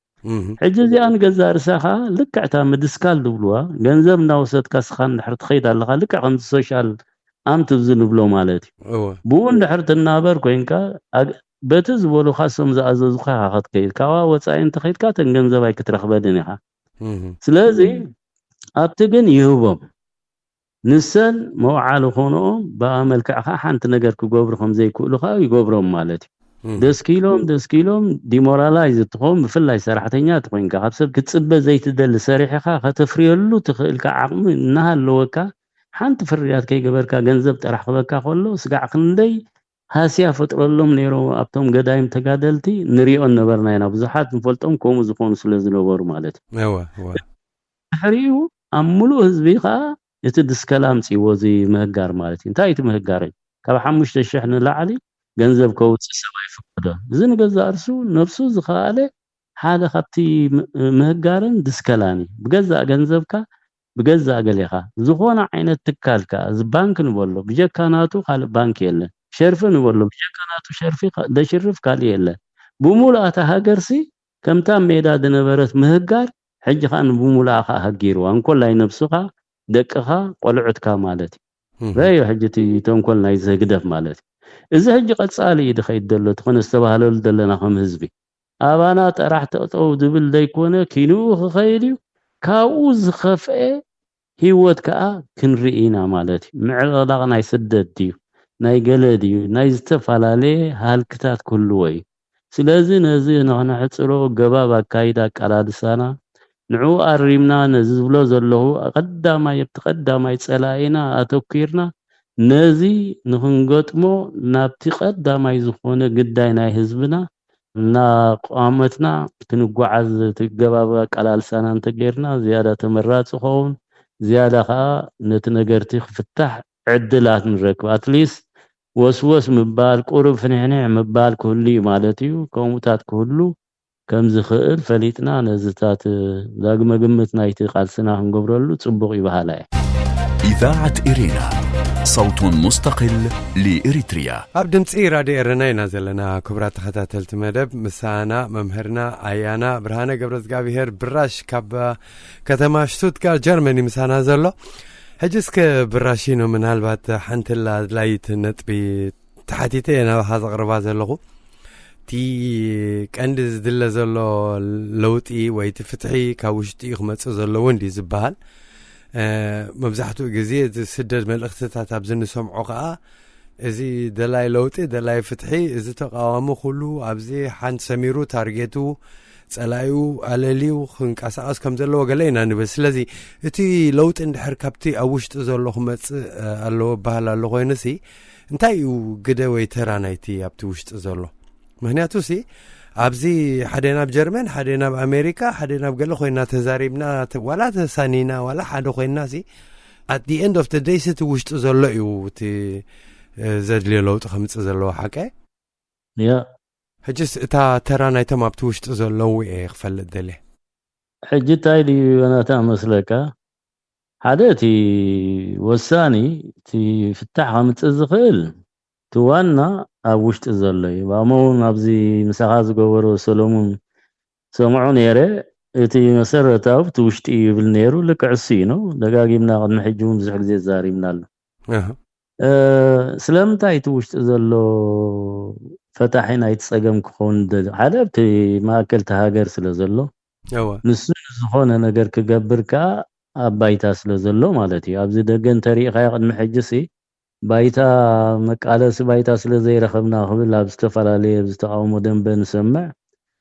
ሕጂ እዚኣ ንገዛእ ርእሳ ከዓ ልክዕታ ምድስካል ድብልዋ ገንዘብ እናወሰድካ ስኻ እንድሕር ትኸይድ ኣለኻ ልክዕ ከምዚ ሶሻል ኣምት ብዚ ንብሎ ማለት እዩ። ብኡ እንድሕር ትናበር ኮይንካ በቲ ዝበሉኻ እሶም ዝኣዘዙኻ ኢኻ ክትከይድ ካብኣ ወፃኢ እንተኸይድካ ተን ገንዘብ ኣይክትረኽበልን ኢኻ። ስለዚ ኣብቲ ግን ይህቦም ንሰን መውዓሊ ኮንኦም ብኣ መልክዕ ከዓ ሓንቲ ነገር ክገብሩ ከም ዘይክእሉ ከዓ ይገብሮም ማለት እዩ። ደስኪሎም ደስኪሎም ዲሞራላይዝ እትኸውን ብፍላይ ሰራሕተኛ እቲ ኮይንካ ካብ ሰብ ክትፅበ ዘይትደሊ ሰሪሕኻ ከተፍርየሉ ትኽእልካ ዓቕሚ እናሃለወካ ሓንቲ ፍርያት ከይገበርካ ገንዘብ ጥራሕ ክበካ ከሎ ስጋዕ ክንደይ ሃስያ ፈጥረሎም ነይሮ ኣብቶም ገዳይም ተጋደልቲ ንሪኦ ነበርና ኢና ብዙሓት ንፈልጦም ከምኡ ዝኾኑ ስለ ዝነበሩ ማለት እዩ። ድሕሪኡ ኣብ ሙሉእ ህዝቢ ከዓ እቲ ድስከላ ኣምፅዎ እዚ ምህጋር ማለት እዩ። እንታይ እቲ ምህጋር እዩ? ካብ ሓሙሽተ ሽሕ ንላዕሊ ገንዘብ ከውፅእ ሰብ ኣይፍቀዶ። እዚ ንገዛእ ርሱ ነብሱ ዝኸኣለ ሓደ ካብቲ ምህጋርን ድስከላን እዩ። ብገዛእ ገንዘብካ ብገዛእ ገሌኻ ዝኾነ ዓይነት ትካል ከዓ እዚ ባንክ ንበሎ ብጀካ ናቱ ካልእ ባንክ የለን። ሸርፊ ንበሎ ብጀካ ናቱ ሸርፊ ደሽርፍ ካልእ የለን። ብሙሉእ እታ ሃገርሲ ከምታ ሜዳ ዝነበረት ምህጋር ሕጂ ከዓ ንብሙሉኣ ከዓ ሃጊርዋ እንኮላይ ነብስኻ ደቅኻ ቆልዑትካ ማለት እዩ። ረዮ ሕጂ እቲ ተንኮል ናይ ዝህግደፍ ማለት እዩ። እዚ ሕጂ ቀፃሊ እዩ ድኸይድ ዘሎ ትኾነ ዝተባህለሉ ዘለና ከም ህዝቢ ኣባና ጠራሕ ጠጠው ዝብል ዘይኮነ ኪንኡ ክኸይድ እዩ። ካብኡ ዝኸፍአ ህይወት ከዓ ክንርኢ ኢና ማለት እዩ። ምዕልቕላቕ ናይ ስደት ድዩ ናይ ገለ ድዩ ናይ ዝተፈላለየ ሃልክታት ክህልዎ እዩ። ስለዚ ነዚ ንኽነሕፅሮ ገባብ ኣካይዳ ኣቃላልሳና ንዕኡ ኣሪምና ነዚ ዝብሎ ዘለኹ ቀዳማይ ኣብቲ ቀዳማይ ፀላኢና ኣተኲርና ነዚ ንኽንገጥሞ ናብቲ ቀዳማይ ዝኾነ ግዳይ ናይ ህዝብና እናቋመትና ክንጓዓዝ እቲ ገባብ ኣቃላልሳና እንተጌርና ዝያዳ ተመራፂ ኸውን ዝያዳ ከዓ ነቲ ነገርቲ ክፍታሕ ዕድላት ንረክብ ኣትሊስት ወስወስ ምባል ቁሩብ ፍንሕንሕ ምባል ክህሉ እዩ ማለት እዩ። ከምኡታት ክህሉ ከም ዝኽእል ፈሊጥና ነዚታት ዳግመ ግምት ናይቲ ቃልስና ክንገብረሉ ጽቡቕ እዩ በሃላይ። إذاعة إرينا صوت مستقل لإريتريا. ኣብ ድምፂ ራድዮ ኤረና ኢና ዘለና። ክቡራት ተኸታተልቲ መደብ ምሳና መምህርና ኣያና ብርሃነ ገብረ እግዚኣብሔር ብራሽ ካብ ከተማ ሽቱትጋርት ጀርመኒ ምሳና ዘሎ። ሕጂ እስከ ብራሽ ነው ምናልባት ሓንቲ ኣድላይት ነጥቢ ተሓቲተ እየ ናባኻ ዘቕርባ ዘለኹ። እቲ ቀንዲ ዝድለ ዘሎ ለውጢ ወይ እቲ ፍትሒ ካብ ውሽጢ እዩ ክመፅእ ዘለዎ እንዲ ዝበሃል። መብዛሕትኡ ግዜ ዝስደድ መልእኽትታት ኣብዚ ንሰምዖ ከዓ እዚ ደላይ ለውጢ ደላይ ፍትሒ እዚ ተቃዋሚ ኩሉ ኣብዚ ሓንቲ ሰሚሩ ታርጌቱ ፀላዩ ኣለልዩ ክንቀሳቀስ ከም ዘለዎ ገለ ኢና ንብል። ስለዚ እቲ ለውጢ እንድሕር ካብቲ ኣብ ውሽጢ ዘሎ ክመፅእ ኣለዎ በሃል ኣሎ ኮይኑሲ እንታይ እዩ ግደ ወይ ተራ ናይቲ ኣብቲ ውሽጢ ዘሎ? ምክንያቱ ሲ ኣብዚ ሓደ ናብ ጀርመን ሓደ ናብ ኣሜሪካ ሓደ ናብ ገለ ኮይና ተዛሪብና ዋላ ተሳኒና ዋላ ሓደ ኮይና ሲ at the end of the day እቲ ውሽጢ ዘሎ እዩ እቲ ዘድልዮ ለውጢ ከምፅእ ዘለዎ ሓቀ። ያ ሕጅስ እታ ተራ ናይቶም ኣብቲ ውሽጢ ዘለዉ እየ ክፈልጥ ደልየ። ሕጂ እንታይ ድዩ ዮናታ መስለካ? ሓደ እቲ ወሳኒ እቲ ፍታሕ ከምፅእ ዝኽእል እቲ ዋና ኣብ ውሽጢ ዘሎ እዩ። ባሞ እውን ኣብዚ ምሳኻ ዝገበሮ ሰለሙን ሰምዖ ነይረ። እቲ መሰረታዊ እቲ ውሽጢ እዩ ይብል ነይሩ። ልክዕ እሱ እዩ ነው። ደጋጊምና ቅድሚ ሕጂ እውን ብዙሕ ግዜ ተዛሪብና ኣሎ። ስለምንታይ እቲ ውሽጢ ዘሎ ፈታሒ ናይቲ ፀገም ክኸውን ሓደ ኣብቲ ማእከል እቲ ሃገር ስለ ዘሎ ንሱ ዝኾነ ነገር ክገብር ከዓ ኣብ ባይታ ስለ ዘሎ ማለት እዩ። ኣብዚ ደገ እንተሪኢኻዮ ቅድሚ ሕጂ ሲ ባይታ መቃለሲ ባይታ ስለ ዘይረኸብና ክብል ኣብ ዝተፈላለየ ኣብዚ ተቃውሞ ደንበ ንሰምዕ።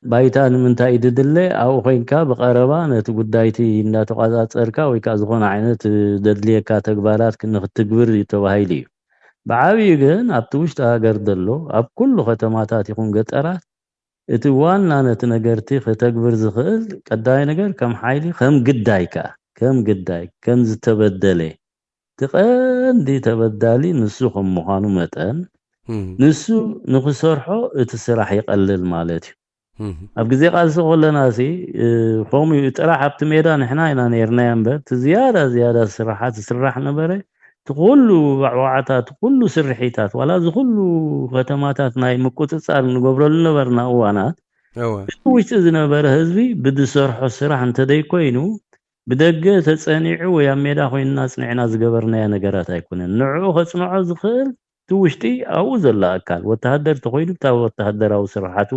ባይታ ንምንታይ እዩ ድድለ ኣብኡ ኮይንካ ብቀረባ ነቲ ጉዳይቲ እንዳተቋፃፀርካ ወይ ከዓ ዝኾነ ዓይነት ደድልየካ ተግባራት ንክትግብር እዩ ተባሂሉ እዩ። ብዓብዩ ግን ኣብቲ ውሽጢ ሃገር ዘሎ ኣብ ኩሉ ከተማታት ይኹን ገጠራት እቲ ዋና ነቲ ነገርቲ ከተግብር ዝኽእል ቀዳማይ ነገር ከም ሓይሊ ከም ግዳይ ከዓ ከም ግዳይ ከም ዝተበደለ እቲ ቀንዲ ተበዳሊ ንሱ ከም ምዃኑ መጠን ንሱ ንክሰርሖ እቲ ስራሕ ይቐልል ማለት እዩ። ኣብ ግዜ ቃልሲ ከለና ሲ ከምኡ እዩ ጥራሕ ኣብቲ ሜዳ ንሕና ኢና ነርናዮ እምበር እቲ ዝያዳ ዝያዳ ስራሓት ዝስራሕ ነበረ እቲ ኩሉ ዋዕዋዕታት እቲ ኩሉ ስርሒታት ዋላ እዚ ኩሉ ከተማታት ናይ ምቁፅፃር ንገብረሉ ነበርና እዋናት እቲ ውሽጢ ዝነበረ ህዝቢ ብዝሰርሖ ስራሕ እንተደይኮይኑ ብደገ ተፀኒዑ ወይ ኣብ ሜዳ ኮይንና ፅኒዕና ዝገበርናዮ ነገራት ኣይኮነን። ንዕኡ ከፅንዖ ዝኽእል እቲ ውሽጢ ኣብኡ ዘሎ ኣካል ወተሃደር ተኮይኑ ብታ ወተሃደራዊ ስርሓቱ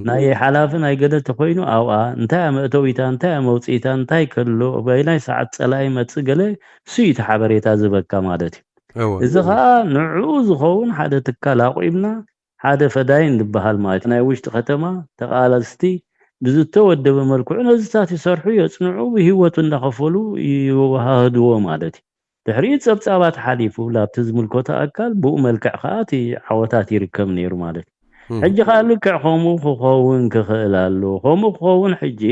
ናይ ሓላፊ ናይ ገለ ተኮይኑ ኣብኣ እንታይ መእተዊታ እንታይ መውፅኢታ እንታይ ከሎ በይናይ ሰዓት ፀላኢ መፅእ ገለ እሱ እዩ እቲ ሓበሬታ ዝበካ ማለት እዩ። እዚ ከዓ ንዕኡ ዝኸውን ሓደ ትካል ኣቑምና ሓደ ፈዳይን ዝበሃል ማለት ናይ ውሽጢ ከተማ ተቃለስቲ ብዝተወደበ መልክዑ ነዚታት ይሰርሑ የፅንዑ ብህይወቱ እንዳኸፈሉ ይወሃህድዎ ማለት እዩ። ድሕሪኡ ፀብፃባት ሓሊፉ ላብቲ ዝምልከቶ ኣካል ብኡ መልክዕ ከዓ እቲ ዓወታት ይርከብ ነይሩ ማለት እዩ። ሕጂ ከዓ ልክዕ ከምኡ ክኸውን ክኽእል ኣለዎ። ከምኡ ክኸውን ሕጂ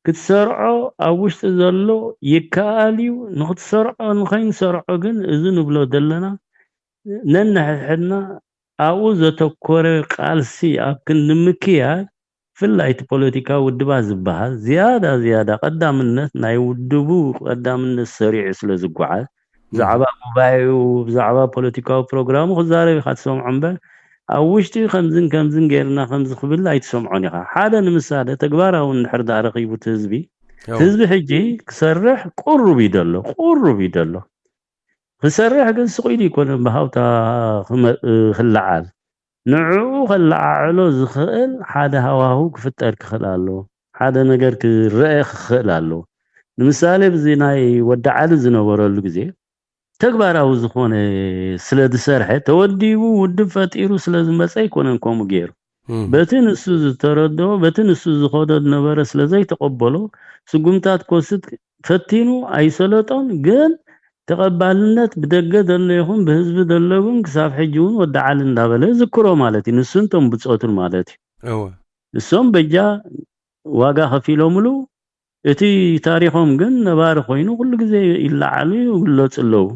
ክትሰርዖ ኣብ ውሽጢ ዘሎ ይከኣል እዩ። ንክትሰርዖ ንኸይንሰርዖ ግን እዚ ንብሎ ዘለና ነንሕድሕድና ኣብኡ ዘተኮረ ቃልሲ ኣብ ክንዲ ምክያድ ብፍላይ እቲ ፖለቲካዊ ውድባት ዝበሃል ዝያዳ ዝያዳ ቀዳምነት ናይ ውድቡ ቀዳምነት ሰሪዑ ስለ ዝጓዓዝ ብዛዕባ ጉባኤኡ ብዛዕባ ፖለቲካዊ ፕሮግራሙ ክዛረብ ኢኻ ትሰምዖ እምበር ኣብ ውሽጢ ከምዝን ከምዝን ጌርና ከምዚ ክብል ኣይትሰምዖን ኢኻ። ሓደ ንምሳሌ ተግባራዊ እንድሕር ደኣ ረኺቡ እቲ ህዝቢ እቲ ህዝቢ ሕጂ ክሰርሕ ቁሩብ እዩ ደሎ ቁሩብ እዩ ደሎ ክሰርሕ ግን ስቕ ኢሉ ኣይኮነን ብሃውታ ክመ- ክለዓል ንዕኡ ከለዓዕሎ ዝኽእል ሓደ ሃዋህው ክፍጠር ክኽእል ኣለዎ። ሓደ ነገር ክረአ ክኽእል ኣለዎ። ንምሳሌ ብዚ ናይ ወዲ ዓሊ ዝነበረሉ ግዜ ተግባራዊ ዝኾነ ስለ ዝሰርሐ ተወዲቡ ውድብ ፈጢሩ ስለ ዝመፀ ኣይኮነን ከምኡ ገይሩ። በቲ ንሱ ዝተረድኦ፣ በቲ ንሱ ዝኸዶ ዝነበረ ስለ ዘይተቐበሎ፣ ስጉምታት ክወስድ ፈቲኑ ኣይሰለጦን። ግን ተቐባልነት ብደገ ዘሎ ይኹን ብህዝቢ ዘሎ እውን ክሳብ ሕጂ እውን ወዲ ዓሊ እንዳበለ ዝክሮ ማለት እዩ። ንሱን ቶም ብጾቱን ማለት እዩ። እወ። እሶም በጃ ዋጋ ከፊሎምሉ። እቲ ታሪኾም ግን ነባሪ ኮይኑ ኩሉ ግዜ ይለዓሉ ይግለጹ ኣለዉ።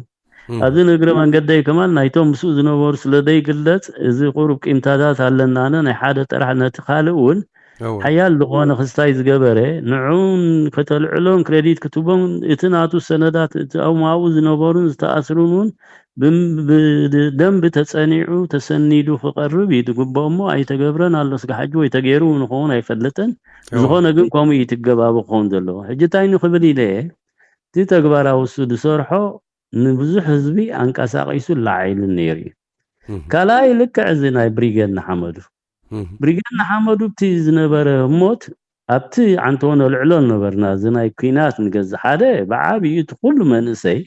እም። ኣብዚ ንእግረ መንገደይ ከማን ናይቶም ምስኡ ዝነበሩ ስለ ዘይግለጽ፣ እዚ ቁሩብ ቂምታታት ኣለና፣ ኣነ ናይ ሓደ ጥራሕ ነቲ ካልእ እውን እወ። ሓያል ዝኾነ ክስታይ ዝገበረ፣ ንዕኡን ከተልዕሎን ክሬዲት ክትቦም፣ እቲ ናቱ ሰነዳት፣ እቲ ኣብኡ ዝነበሩን ዝተኣስሩን እውን ብም-፣ ብደንቢ ተጸኒዑ ተሰኒዱ ክቐርብ እዩ ዝግብኦ እሞ ኣይተገብረን ኣሎ። ስጋሕ ሕጂ ወይ ተገይሩ ንኸውን ኣይፈልጥን። እዎ። ዝኾነ ግን ከምኡ እዩ ትገባቡ ክኸውን ዘለዎ። ሕጂ እንታይ ንኽብል ኢለ እየ፣ እቲ ተግባራዊ እሱ ዝሰርሖ ንብዙሕ ህዝቢ ኣንቀሳቒሱ ላዒሉ ነይሩ እዩ። እህ። ካልኣይ ልክዕ እዚ ናይ ብሪጌድ ንሓመዱ። እህ። ብሪጌድ ንሓመዱ እቲ ዝነበረ ሞት ኣብቲ ዓንተቦ ነልዕሎ ነበርና። እዚ ናይ ኲናት ንገዝ ሓደ ብዓብዩ እቲ ኩሉ መንእሰይ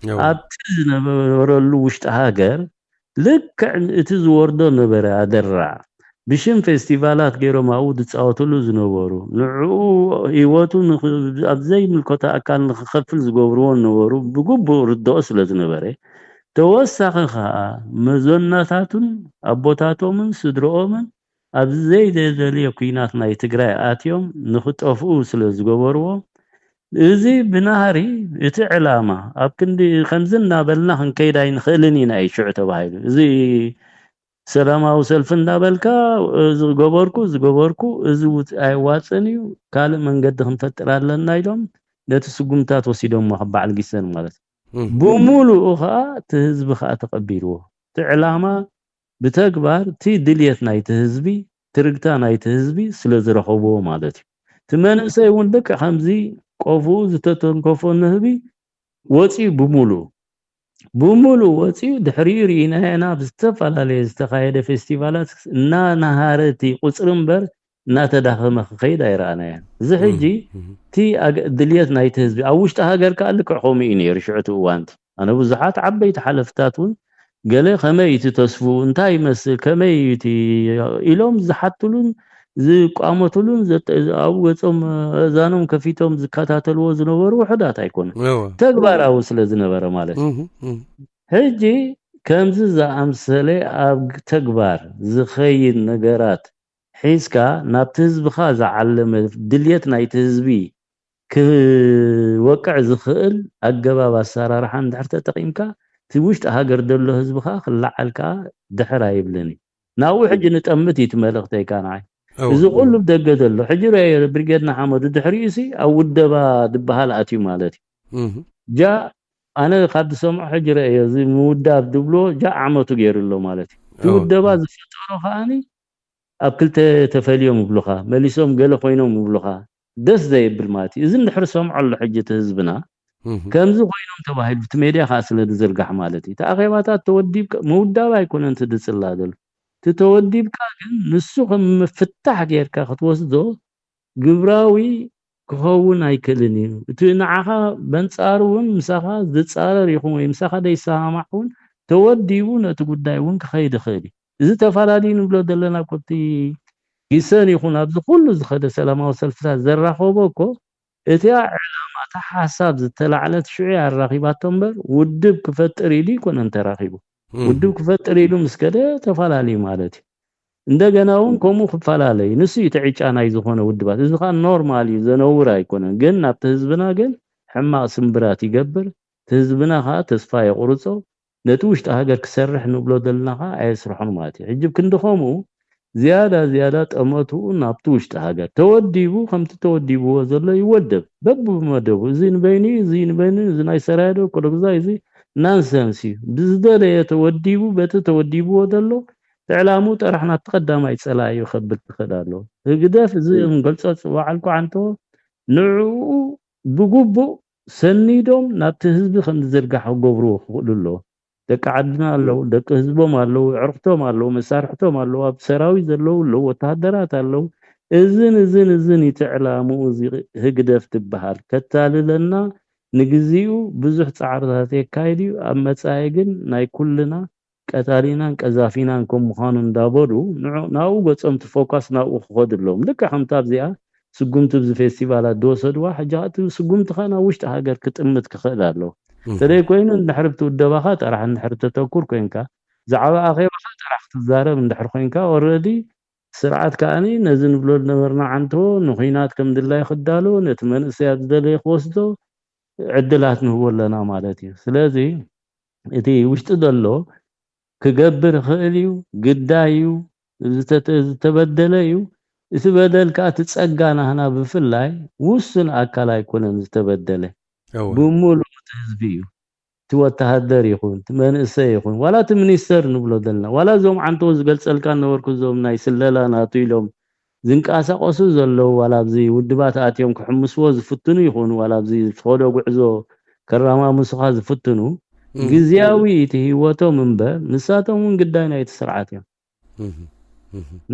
እዎ። ኣብቲ ዝነበረሉ ውሽጢ ሃገር ልክዕ እቲ ዝወርዶ ነበረ ኣደራዕ። ብሽም ፌስቲቫላት ገይሮም ኣብኡ ዝጻወትሉ ዝነበሩ፣ ንዕኡ ህይወቱ ንኽ-፣ ኣብ ዘይምልከቶ ኣካል ንኽኸፍል ዝገብርዎ ዝነበሩ ብግቡእ ርድኦ ስለ ዝነበረ፣ ተወሳኺ ኸኣ መዞናታቱን ኣቦታቶምን ስድርኦምን ኣብዚ ዘይተደልየ ኲናት ናይ ትግራይ ኣትዮም ንኽጠፍኡ ስለ ዝገበርዎም፣ እዚ ብናህሪ እቲ ዕላማ ኣብ ክንዲ ከምዚ እናበልና ክንከይድ ኣይንኽእልን ኢና እዩ ሽዑ ተባሂሉ። እዚ ሰላማዊ ሰልፊ እንዳበልካ፣ "እዚ ገበርኩ፣ እዚ ገበርኩ፣ እዚ ውፅ-፣ ኣይዋፅን እዩ፣ ካልእ መንገዲ ክንፈጥር ኣለና" ኢሎም ነቲ ስጉምታት ወሲዶሞ ካብ በዓል ጊሰን ማለት እዩ። እም። ብምሉኡ ኸዓ እቲ ህዝቢ ኸዓ ተቐቢልዎ። እቲ ዕላማ ብተግባር እቲ ድልየት ናይቲ ህዝቢ፣ ትርግታ ናይቲ ህዝቢ ስለ ዝረኸብዎ ማለት እዩ። እቲ መንእሰይ እውን ልክዕ ከምዚ ቆፍኡ ዝተተንከፎ ንህቢ ወፂኡ ብምሉኡ፣ ብምሉኡ ወፂኡ ድሕሪኡ ርኢናዮ ኢና። ኣብ ዝተፈላለየ ዝተኻየደ ፌስቲቫላት እናናሃረ እቲ ቁፅሪ እምበር እናተዳኸመ ክኸይድ ኣይረኣናዮን። እዚ ሕጂ እም፣ እም። እቲ ኣገ-፣ ድልየት ናይቲ ህዝቢ ኣብ ውሽጢ ሃገር ከኣ ልክዕ ከምኡ እዩ ነይሩ ሽዑ እቲ እዋን እቲ። ኣነ ብዙሓት ዓበይቲ ሓለፍታት እውን ገለ ከመይ እዩ እቲ ተስፉ፣ እንታይ ይመስል፣ ከመይ እዩ እቲ ኢሎም ዝሓትሉን ዝቋመትሉን ዘጠ-፣ ኣብ ገጾም፣ ኣእዛኖም ከፊቶም ዝከታተልዎ ዝነበሩ ውሑዳት ኣይኮኑን። እወ። ተግባራዊ ስለ ዝነበረ ማለት እዩ። እህ፣ እህ። ሕጂ ከምዚ ዝኣምሰለ ኣብ ተግባር ዝኸይድ ነገራት ሒዝካ ናብቲ ህዝብኻ ዝዓለመ ድልየት ናይቲ ህዝቢ ክወቅዕ ዝኽእል ኣገባብ ኣሰራርሓ እንድሕር ተጠቒምካ፣ እቲ ውሽጢ ሃገር ዘሎ ህዝቢ ኸኣ ክለዓል ከኣ ድሕር ኣይብልን እዩ። ናብኡ ሕጂ ንጠምት እዩ እቲ መልእኽተይ ከኣ ንዓይ። እወ። እዚ ኩሉ ብደገ ዘሎ፣ ሕጂ ረኣዮ ብሪጌድ ንሓመዱ ድሕሪኡ ሲ ኣብ ውደባ ዝበሃል ኣትዩ ማለት እዩ። እህ። ጃ ኣነ ካብ ዝሰምዖ ሕጂ ረኣዮ፣ እዚ ምውዳብ ዝብልዎ ጃ ዓመቱ ገይሩ ኣሎ ማለት እዩ። እቲ እወ። ውደባ ዝፈጠሮ ከኣኒ ኣብ ክልተ ተፈልዮም ይብሉኻ፣ መሊሶም ገለ ኮይኖም ይብሉኻ። ደስ ዘየብል ማለት እዩ። እዚ እንድሕር ሰምዖ ኣሎ ሕጂ እቲ ህዝብና፣ እህ። ከምዚ ኮይኖም ተባሂሉ እቲ ሜድያ ከኣ ስለ ዝዝርጋሕ ማለት እዩ። እቲ ኣኼባታት ተወዲብካ፣ ምውዳብ ኣይኮነን እቲ ዝጽላ ዘሎ። እቲ ተወዲብካ ግን ንሱ ከም ምፍታሕ ጌርካ ክትወስዶ ግብራዊ ክኸውን ኣይክእልን እዩ። እቲ ንዓኻ በንጻሩ እውን ምሳኻ ዝጻረር ይኹን ወይ ምሳኻ ዘይሰማማዕ እውን ተወዲቡ ነቲ ጉዳይ እውን ክኸይድ ይኽእል እዩ። እዚ ተፈላለዩ ንብሎ ዘለና እኮ ኣብቲ ጊሰን ይኹን ኣብዚ ኩሉ ዝኸደ ሰላማዊ ሰልፍታት ዘራኸቦ እኮ እቲኣ ዕላማ፣ እታ ሓሳብ ዝተላዕለት ሽዑ እያ ኣራኺባቶ እምበር ውድብ ክፈጥር ኢሉ ኣይኮነን ተራኺቡ። እም። ውድብ ክፈጥር ኢሉ ምስ ከደ ተፈላለዩ ማለት እዩ። እንደገና እውን ከምኡ ክፈላለዩ ንሱ እዩ እቲ ዕጫ ናይ ዝኾነ ውድባት። እዚ ኸዓ ኖርማል እዩ፣ ዘነውር ኣይኮነን። ግን ናብቲ ህዝብና ግን ሕማቕ ስምብራት ይገብር። እቲ ህዝብና ኸዓ ተስፋ የቑርጾ። ነቲ ውሽጢ ሃገር ክሰርሕ ንብሎ ዘለና ኸዓ ኣየስርሖን ማለት እዩ። ሕጂ ክንዲ ከምኡ ዝያዳ ዝያዳ ጠመትኡ ናብቲ ውሽጢ ሃገር ተወዲቡ፣ ከምቲ ተወዲብዎ ዘሎ ይወደብ። በብመደቡ፣ እዚ ንበይኑ እዩ፣ እዚ ንበይኑ እዩ፣ እዚ ናይ ሰራየ ዶ፣ ኮሎግዛይ፣ እዚ ናንሰንስ እዩ። ብዝደለየ ተወዲቡ፣ በቲ ተወዲብዎ ዘሎ እቲ ዕላምኡ ጥራሕ ናብቲ ቀዳማይ ጸላኢ እዩ ከብል ክኽእል ኣለዎ። ህግደፍ እዚ እም። ክንገልጾ ዝወዓልኩ ዓንቶ ንዕኡ ብግቡእ ሰኒዶም ናብቲ ህዝቢ ከም ዝዝርጋሕ ክገብርዎ ክኽእሉ ኣለዎ። ደቂ ዓድና ኣለዉ፣ ደቂ ህዝቦም ኣለዉ፣ ኣዕሩኽቶም ኣለዉ፣ መሳርሕቶም ኣለዉ፣ ኣብ ሰራዊት ዘለዉ ኣለዉ፣ ወተሃደራት ኣለዉ። እዝን እዝን እዝን እዩ እቲ ዕላምኡ እዚ ህግደፍ ትበሃል። ከታልለና ንግዚኡ ብዙሕ ጻዕርታት የካይድ እዩ። ኣብ መጻኢ ግን ናይ ኩልና ቀታሊናን ቀዛፊናን ከም ምዃኑ እንዳበሉ ንዑ ናብኡ ገጾም ትፎካስ ናብኡ ክኸዱ ኣለዎም። ልክዕ ከምታ ኣብዚኣ ስጉምቲ ብዚ ፌስቲቫላት ዝወሰድዋ ሕጂ እቲ ስጉምትኻ ናብ ውሽጢ ሃገር ክጥምት ክኽእል ኣለዎ። እንተደይ ኮይኑ እንድሕር ብቲ ውደባኻ ጥራሕ እንድሕር ተተኩር ኮይንካ ብዛዕባ ኣኼባኻ ጥራሕ ክትዛረብ እንድሕር ኮይንካ ኦረዲ ስርዓት ከኣኒ ነዚ ንብሎ ዝነበርና ዓንቶ ንኹናት ከም ድላይ ክዳሎ ነቲ መንእሰይ ኣብ ዝደለየ ክወስዶ ዕድላት ንህቦ ኣለና ማለት እዩ። ስለዚ እቲ ውሽጢ ዘሎ ክገብር ይኽእል እዩ፣ ግዳይ እዩ፣ ዝተበደለ እዩ። እቲ በደል ከዓ እቲ ጸጋ ናህና ብፍላይ ውሱን ኣካል ኣይኮነን ዝተበደለ፣ ብምሉእ እቲ ህዝቢ እዩ። እቲ ወተሃደር ይኹን እቲ መንእሰይ ይኹን ዋላ እቲ ሚኒስተር ንብሎ ዘለና ዋላ እዞም ዓንቶ ዝገልጸልካ ነበርኩ እዞም ናይ ስለላ ናቱ ኢሎም ዝንቀሳቀሱ ዘለዉ ዋላ ኣብዚ ውድባት ኣትዮም ክሕምስዎ ዝፍትኑ ይኹኑ ዋላ ኣብዚ ዝኸዶ ጉዕዞ ከራማምሱኻ ዝፍትኑ ግዝያዊ እቲ ህይወቶም እምበር ንሳቶም እውን ግዳይ ናይቲ ስርዓት እዮም።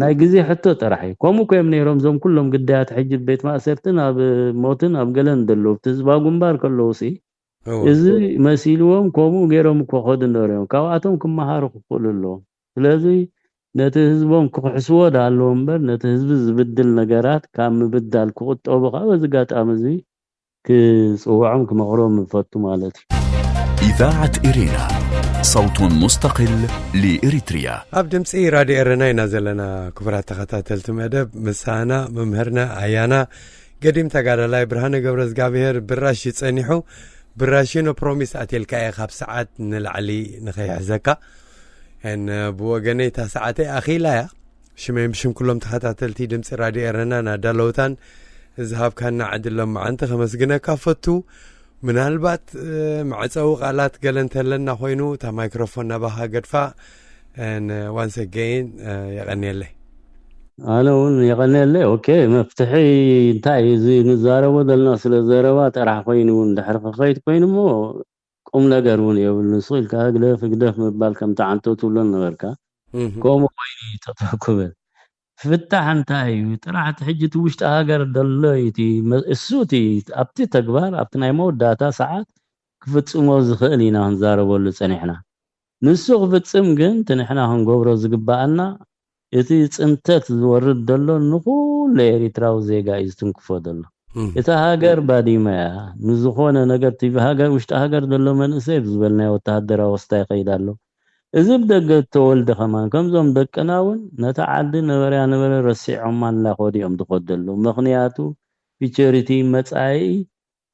ናይ ግዜ ሕቶ ጥራሕ እዩ። ከምኡ ኮዮም ነይሮም እዞም ኩሎም ግዳያት ሕጂ ቤት ማእሰርትን ኣብ ሞትን ኣብ ገለን ዘለዉ እቲ ህዝባዊ ግንባር ከለዉ ሲ እዚ መሲልዎም ከምኡ ገይሮም እኮ ከዱ ነርዮም ካብኣቶም ክመሃሩ ክኽእሉ ኣለዎም። ስለዚ ነቲ ህዝቦም ክኽሕስዎ ዳ ኣለዎም እምበር ነቲ ህዝቢ ዝብድል ነገራት ካብ ምብዳል ክቁጠቡ ካብ በዚ ጋጣሚ እዚ ክፅውዖም ክመኽሮም ንፈቱ ማለት እዩ። إذاعة إرينا صوت مستقل لإريتريا. ኣብ ድምፂ ራድዮ ኤረና ኢና ዘለና። ክቡራት ተኸታተልቲ መደብ ምሳና መምህርና ኣያና ገዲም ተጋዳላይ ብርሃነ ገብረ እግዚኣብሔር ብራሽ እዩ ጸኒሑ። ብራሽ ኖ ፕሮሚስ ኣትልካ እየ ካብ ሰዓት ንላዕሊ ንኸይሕዘካ። ን ብወገነይ እታ ሰዓተይ ኣኺላ እያ። ሽመይ ብሽም ኩሎም ተኸታተልቲ ድምፂ ራድዮ ኤረናን ኣዳለውታን ዝሃብካና ዕድል ሎማዓንቲ ከመስግነካ ፈቱ። ምናልባት መዕፀዊ ቃላት ገለ እንተለና ኮይኑ እታ ማይክሮፎን ናባኻ ገድፋ። ዋንስ ኣገይን የቐንየለይ። ኣነ እውን የቐንየለይ። ኦኬ፣ መፍትሒ እንታይ እዩ? እዚ ንዛረቦ ዘለና ስለ ዘረባ ጥራሕ ኮይኑ እውን ድሕሪ ክኸይድ ኮይኑ እሞ ቁም ነገር እውን የብሉ። ንሱ ኢልካ ህግደፍ ህግደፍ ምባል ከምቲ ዓንቶ ትብሎ ነበርካ። ከምኡ ኮይኑ እዩ ተተኩበ። ፍታሕ እንታይ እዩ? ጥራሕ እቲ ሕጂ እቲ ውሽጢ ሃገር ዘሎ እዩ እቲ መ- እሱ እቲ ኣብቲ ተግባር ኣብቲ ናይ መወዳእታ ሰዓት ክፍጽሞ ዝኽእል ኢና ክንዛረበሉ ጸኒሕና። ንሱ ክፍጽም ግን እቲ ንሕና ክንገብሮ ዝግባኣና እቲ ጽንተት ዝወርድ ዘሎ ንኹሉ ኤሪትራዊ ዜጋ እዩ ዝትንክፎ ዘሎ። እታ ሃገር ባዲመ እያ። ንዝኾነ ነገር እቲ ሃገር ውሽጢ ሃገር ዘሎ መንእሰይ ብዝበልናዮ ወተሃደራዊ ክስታ ይኸይድ ኣሎ። እዚ ብደገ እተወልደ ከማን ከምዞም ደቅና እውን ነታ ዓዲ ነበረያ ነበረ ረሲዖማ እናኸዱ እዮም ዝኸዱ ዘለዉ። ምኽንያቱ ፊቸሪቲ መጻኢ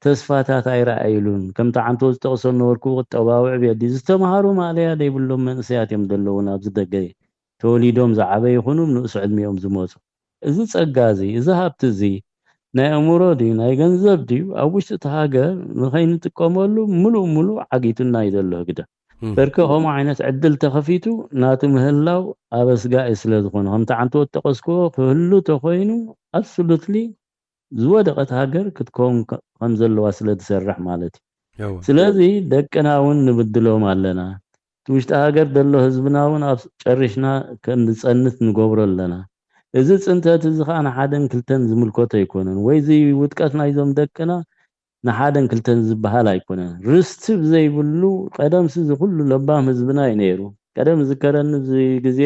ተስፋታት ኣይረኣይሉን። ከምቲ ዓንቶ ዝጠቕሶ ነበርኩ ቁጠባዊ ዕብየት ድዩ ዝተምሃሩ ማእለያ ዘይብሎም መንእሰያት እዮም ዘለዉና ኣብዚ ደገ ተወሊዶም ዝዓበዩ ይኹኑ ንእስ ዕድሚኦም ዝመፁ። እዚ ፀጋ እዚ እዚ ሃብቲ እዚ ናይ ኣእምሮ ድዩ ናይ ገንዘብ ድዩ ኣብ ውሽጢ እቲ ሃገር ንኸይንጥቀመሉ ምሉእ ምሉእ ዓጊቱና እዩ ዘሎ ህግደፍ። በርከ ከምኡ ዓይነት ዕድል ተኸፊቱ ናቱ ምህላው ኣበስጋኢ ስለ ዝኾነ ከምቲ ዓንቶ ዝጠቐስክዎ ክህሉ ተኾይኑ ኣብሶሉትሊ ዝወደቐት ሃገር ክትከውን ከም ዘለዋ ስለ ዝሰርሕ ማለት እዩ። ስለዚ ደቅና እውን ንብድሎም ኣለና። እቲ ውሽጢ ሃገር ዘሎ ህዝብና እውን ኣብ ጨሪሽና ከም ዝፀንት ንገብሮ ኣለና። እዚ ፅንተት እዚ ከዓ ንሓደን ክልተን ዝምልከቶ ኣይኮነን። ወይ እዚ ውድቀት ናይዞም ደቅና ንሓደን ክልተን ዝበሃል ኣይኮነን። ርስቲ ብዘይብሉ ቀደምሲ እዚ ኩሉ ለባም ህዝብና እዩ ነይሩ። ቀደም ዝከረኒ እዚ ግዜ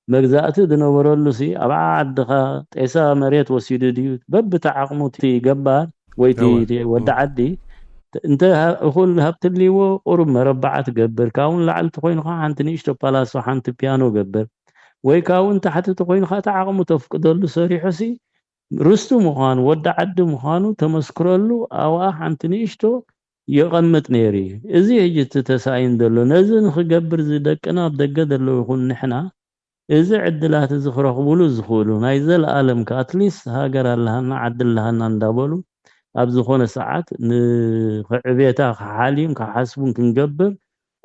መግዛእቲ ዝነበረሉ ሲ ኣብ ዓድኻ ጤሳ መሬት ወሲዱ ድዩ በብቲ ዓቕሙ እቲ ገባር ወይ እቲ ወዲ ዓዲ እንተ እኹል ሃብቲ ልይዎ ቁሩብ መረባዓ ትገብር ካብኡ ንላዕሊ ተኮይኑ ከዓ ሓንቲ ንእሽቶ ፓላሶ ሓንቲ ፒያኖ ገብር ወይ ካብኡ ንታሕቲ ተኮይኑ ከዓ እቲ ዓቕሙ ተፍቅደሉ ሰሪሑ ሲ ርስቱ ምዃኑ ወዲ ዓዲ ምዃኑ ተመስክረሉ ኣብኣ ሓንቲ ንእሽቶ የቐምጥ ነይሩ እዩ። እዚ ሕጂ እቲ ተሳኢን ዘሎ ነዚ ንኽገብር እዚ ደቅና ኣብ ደገ ዘለዉ ይኹን ንሕና እዚ ዕድላት እዚ ክረኽቡሉ ዝኽእሉ ናይ ዘለኣለም ከ ኣትሊስት ሃገር ኣለሃና ዓዲ ኣለሃና እንዳበሉ ኣብ ዝኾነ ሰዓት ንክዕቤታ ክሓልዩን ክሓስቡን ክንገብር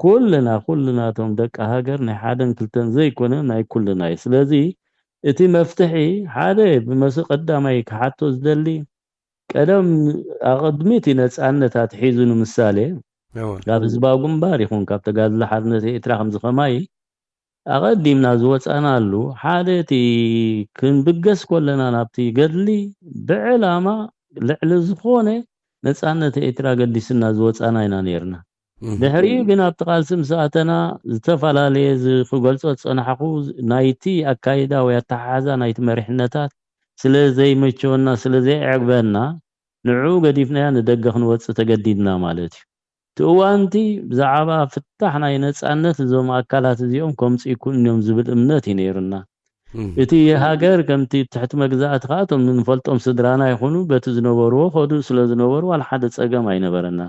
ኩልና ኩልና እቶም ደቂ ሃገር ናይ ሓደን ክልተን ዘይኮነ ናይ ኩልና እዩ። ስለዚ እቲ መፍትሒ ሓደ ብመስ ቀዳማይ ክሓቶ ዝደሊ ቀደም ኣቐድሚ እቲ ነፃነት ኣትሒዙ ንምሳሌ ካብ ህዝባዊ ግንባር ይኹን ካብ ተጋድሎ ሓርነት ኤርትራ ከምዚ ከማይ ኣቐዲምና ዝወፃናሉ ሓደ እቲ ክንብገስ ከለና ናብቲ ገድሊ ብዕላማ ልዕሊ ዝኾነ ነፃነት ኤርትራ ገዲስና ዝወፃና ኢና ነይርና። ድሕሪኡ ግን ኣብቲ ቃልሲ ምስ ኣተና ዝተፈላለየ ዝ- ክገልጾ ዝጸናሕኩ ናይቲ ኣካይዳ ወይ ኣተሓሓዛ ናይቲ መሪሕነታት ስለ ዘይመቸወና ስለ ዘይዕግበና ንዕኡ ገዲፍናዮ ንደገ ክንወጽእ ተገዲድና ማለት እዩ። እቲ እዋንቲ ብዛዕባ ፍታሕ ናይ ነጻነት እዞም ኣካላት እዚኦም ከምጽኡ ይክእሉን እዮም ዝብል እምነት እዩ ነይሩና። እቲ ሃገር ከምቲ ትሕቲ መግዛእቲ ከዓ እቶም ንፈልጦም ስድራና ይኹኑ በቲ ዝነበርዎ ከዱ ስለ ዝነበሩ ዋላ ሓደ ጸገም ኣይነበረና።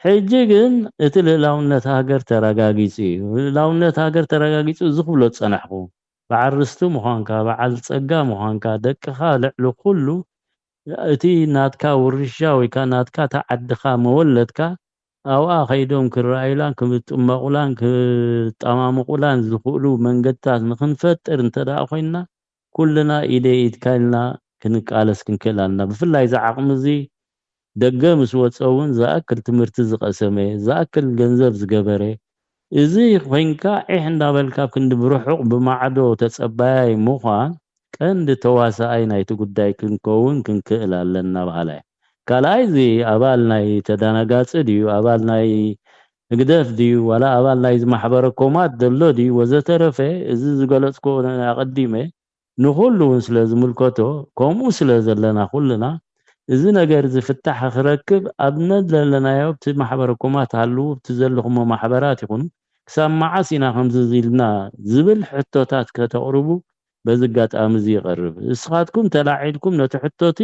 ሕጂ ግን እቲ ልእላውነት ሃገር ተረጋጊጹ እዩ። ልእላውነት ሃገር ተረጋጊጹ እዚ ክብሎ ዝጸናሕኩ በዓል ርስቲ ምዃንካ በዓል ጸጋ ምዃንካ ደቅኻ ልዕሊ ኩሉ እቲ ናትካ ውርሻ ወይ ከዓ ናትካ እታ ዓድኻ መወለድካ ኣብኣ ከይዶም ክረኣዩላን ክጥመቑላን ክጠማምቑላን ዝኽእሉ መንገድታት ንክንፈጥር እንተ ደኣ ኮይንና ኩልና ኢደ ኢድካ ኢልና ክንቃለስ ክንክእል ኣለና። ብፍላይ እዚ ዓቕሚ እዚ ደገ ምስ ወፀ እውን ዝኣክል ትምህርቲ ዝቐሰመ ዝኣክል ገንዘብ ዝገበረ እዚ ኮይንካ ዒሕ እንዳበልካ ኣብ ክንዲ ብርሑቕ ብማዕዶ ተፀባያይ ምዃን ቀንዲ ተዋሳኣይ ናይቲ ጉዳይ ክንከውን ክንክእል ኣለና በሃላይ። ካልኣይ እዚ ኣባል ናይ ተዳናጋፂ ድዩ ኣባል ናይ ህግደፍ ድዩ ዋላ ኣባል ናይዚ ማሕበረ ኮማት ዘሎ ድዩ ወዘተረፈ እዚ ዝገለፅኮ ኣቐዲመ ንኹሉ እውን ስለ ዝምልከቶ ከምኡ ስለ ዘለና ኩልና እዚ ነገር እዚ ፍታሕ ክረክብ ኣብ ነለለናዮ ኣብቲ ማሕበረ ኮማት ሃልዉ ኣብቲ ዘለኹሞ ማሕበራት ይኹኑ ክሳብ መዓስ ኢና ከምዚ ኢልና ዝብል ሕቶታት ከተቕርቡ በዚ ኣጋጣሚ እዚ ይቐርብ። ንስኻትኩም ተላዒልኩም ነቲ ሕቶቲ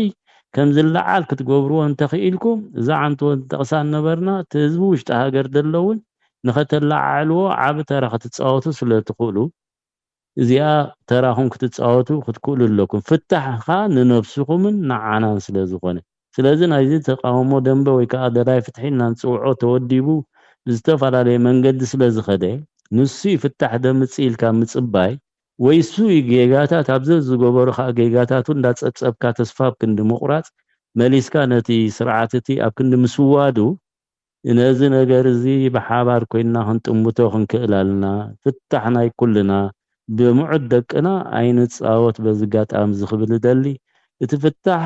ከም ዝለዓል ክትገብርዎ እንተኽኢልኩም እዛ ዓንቶ ንጠቕሳ ነበርና እቲ ህዝቢ ውሽጢ ሃገር ዘሎ እውን ንኸተለዓዕልዎ ዓቢ ተራ ክትፃወቱ ስለ ትኽእሉ እዚኣ ተራኹም ክትፃወቱ ክትክእሉ ኣለኩም። ፍታሕ ኸዓ ንነብስኹምን ንዓናን ስለ ዝኾነ ስለዚ ናይዚ ተቃውሞ ደንበ ወይ ከዓ ደላይ ፍትሒ እናንፅውዖ ተወዲቡ ብዝተፈላለየ መንገዲ ስለ ዝኸደ ንሱ ይፍታሕ ደምፂ ኢልካ ምፅባይ ወይ እሱ ጌጋታት ኣብ ዘዝገበሩ ከዓ ጌጋታቱ እንዳፀብፀብካ ተስፋ ኣብ ክንዲ ምቑራፅ መሊስካ ነቲ ስርዓት እቲ ኣብ ክንዲ ምስዋዱ ነዚ ነገር እዚ ብሓባር ኮይንና ክንጥምቶ ክንክእል ኣለና። ፍታሕ ናይ ኩልና ብምዑት ደቅና ኣይንፃወት በዚ ኣጋጣሚ እዚ ክብል እደሊ። እቲ ፍታሕ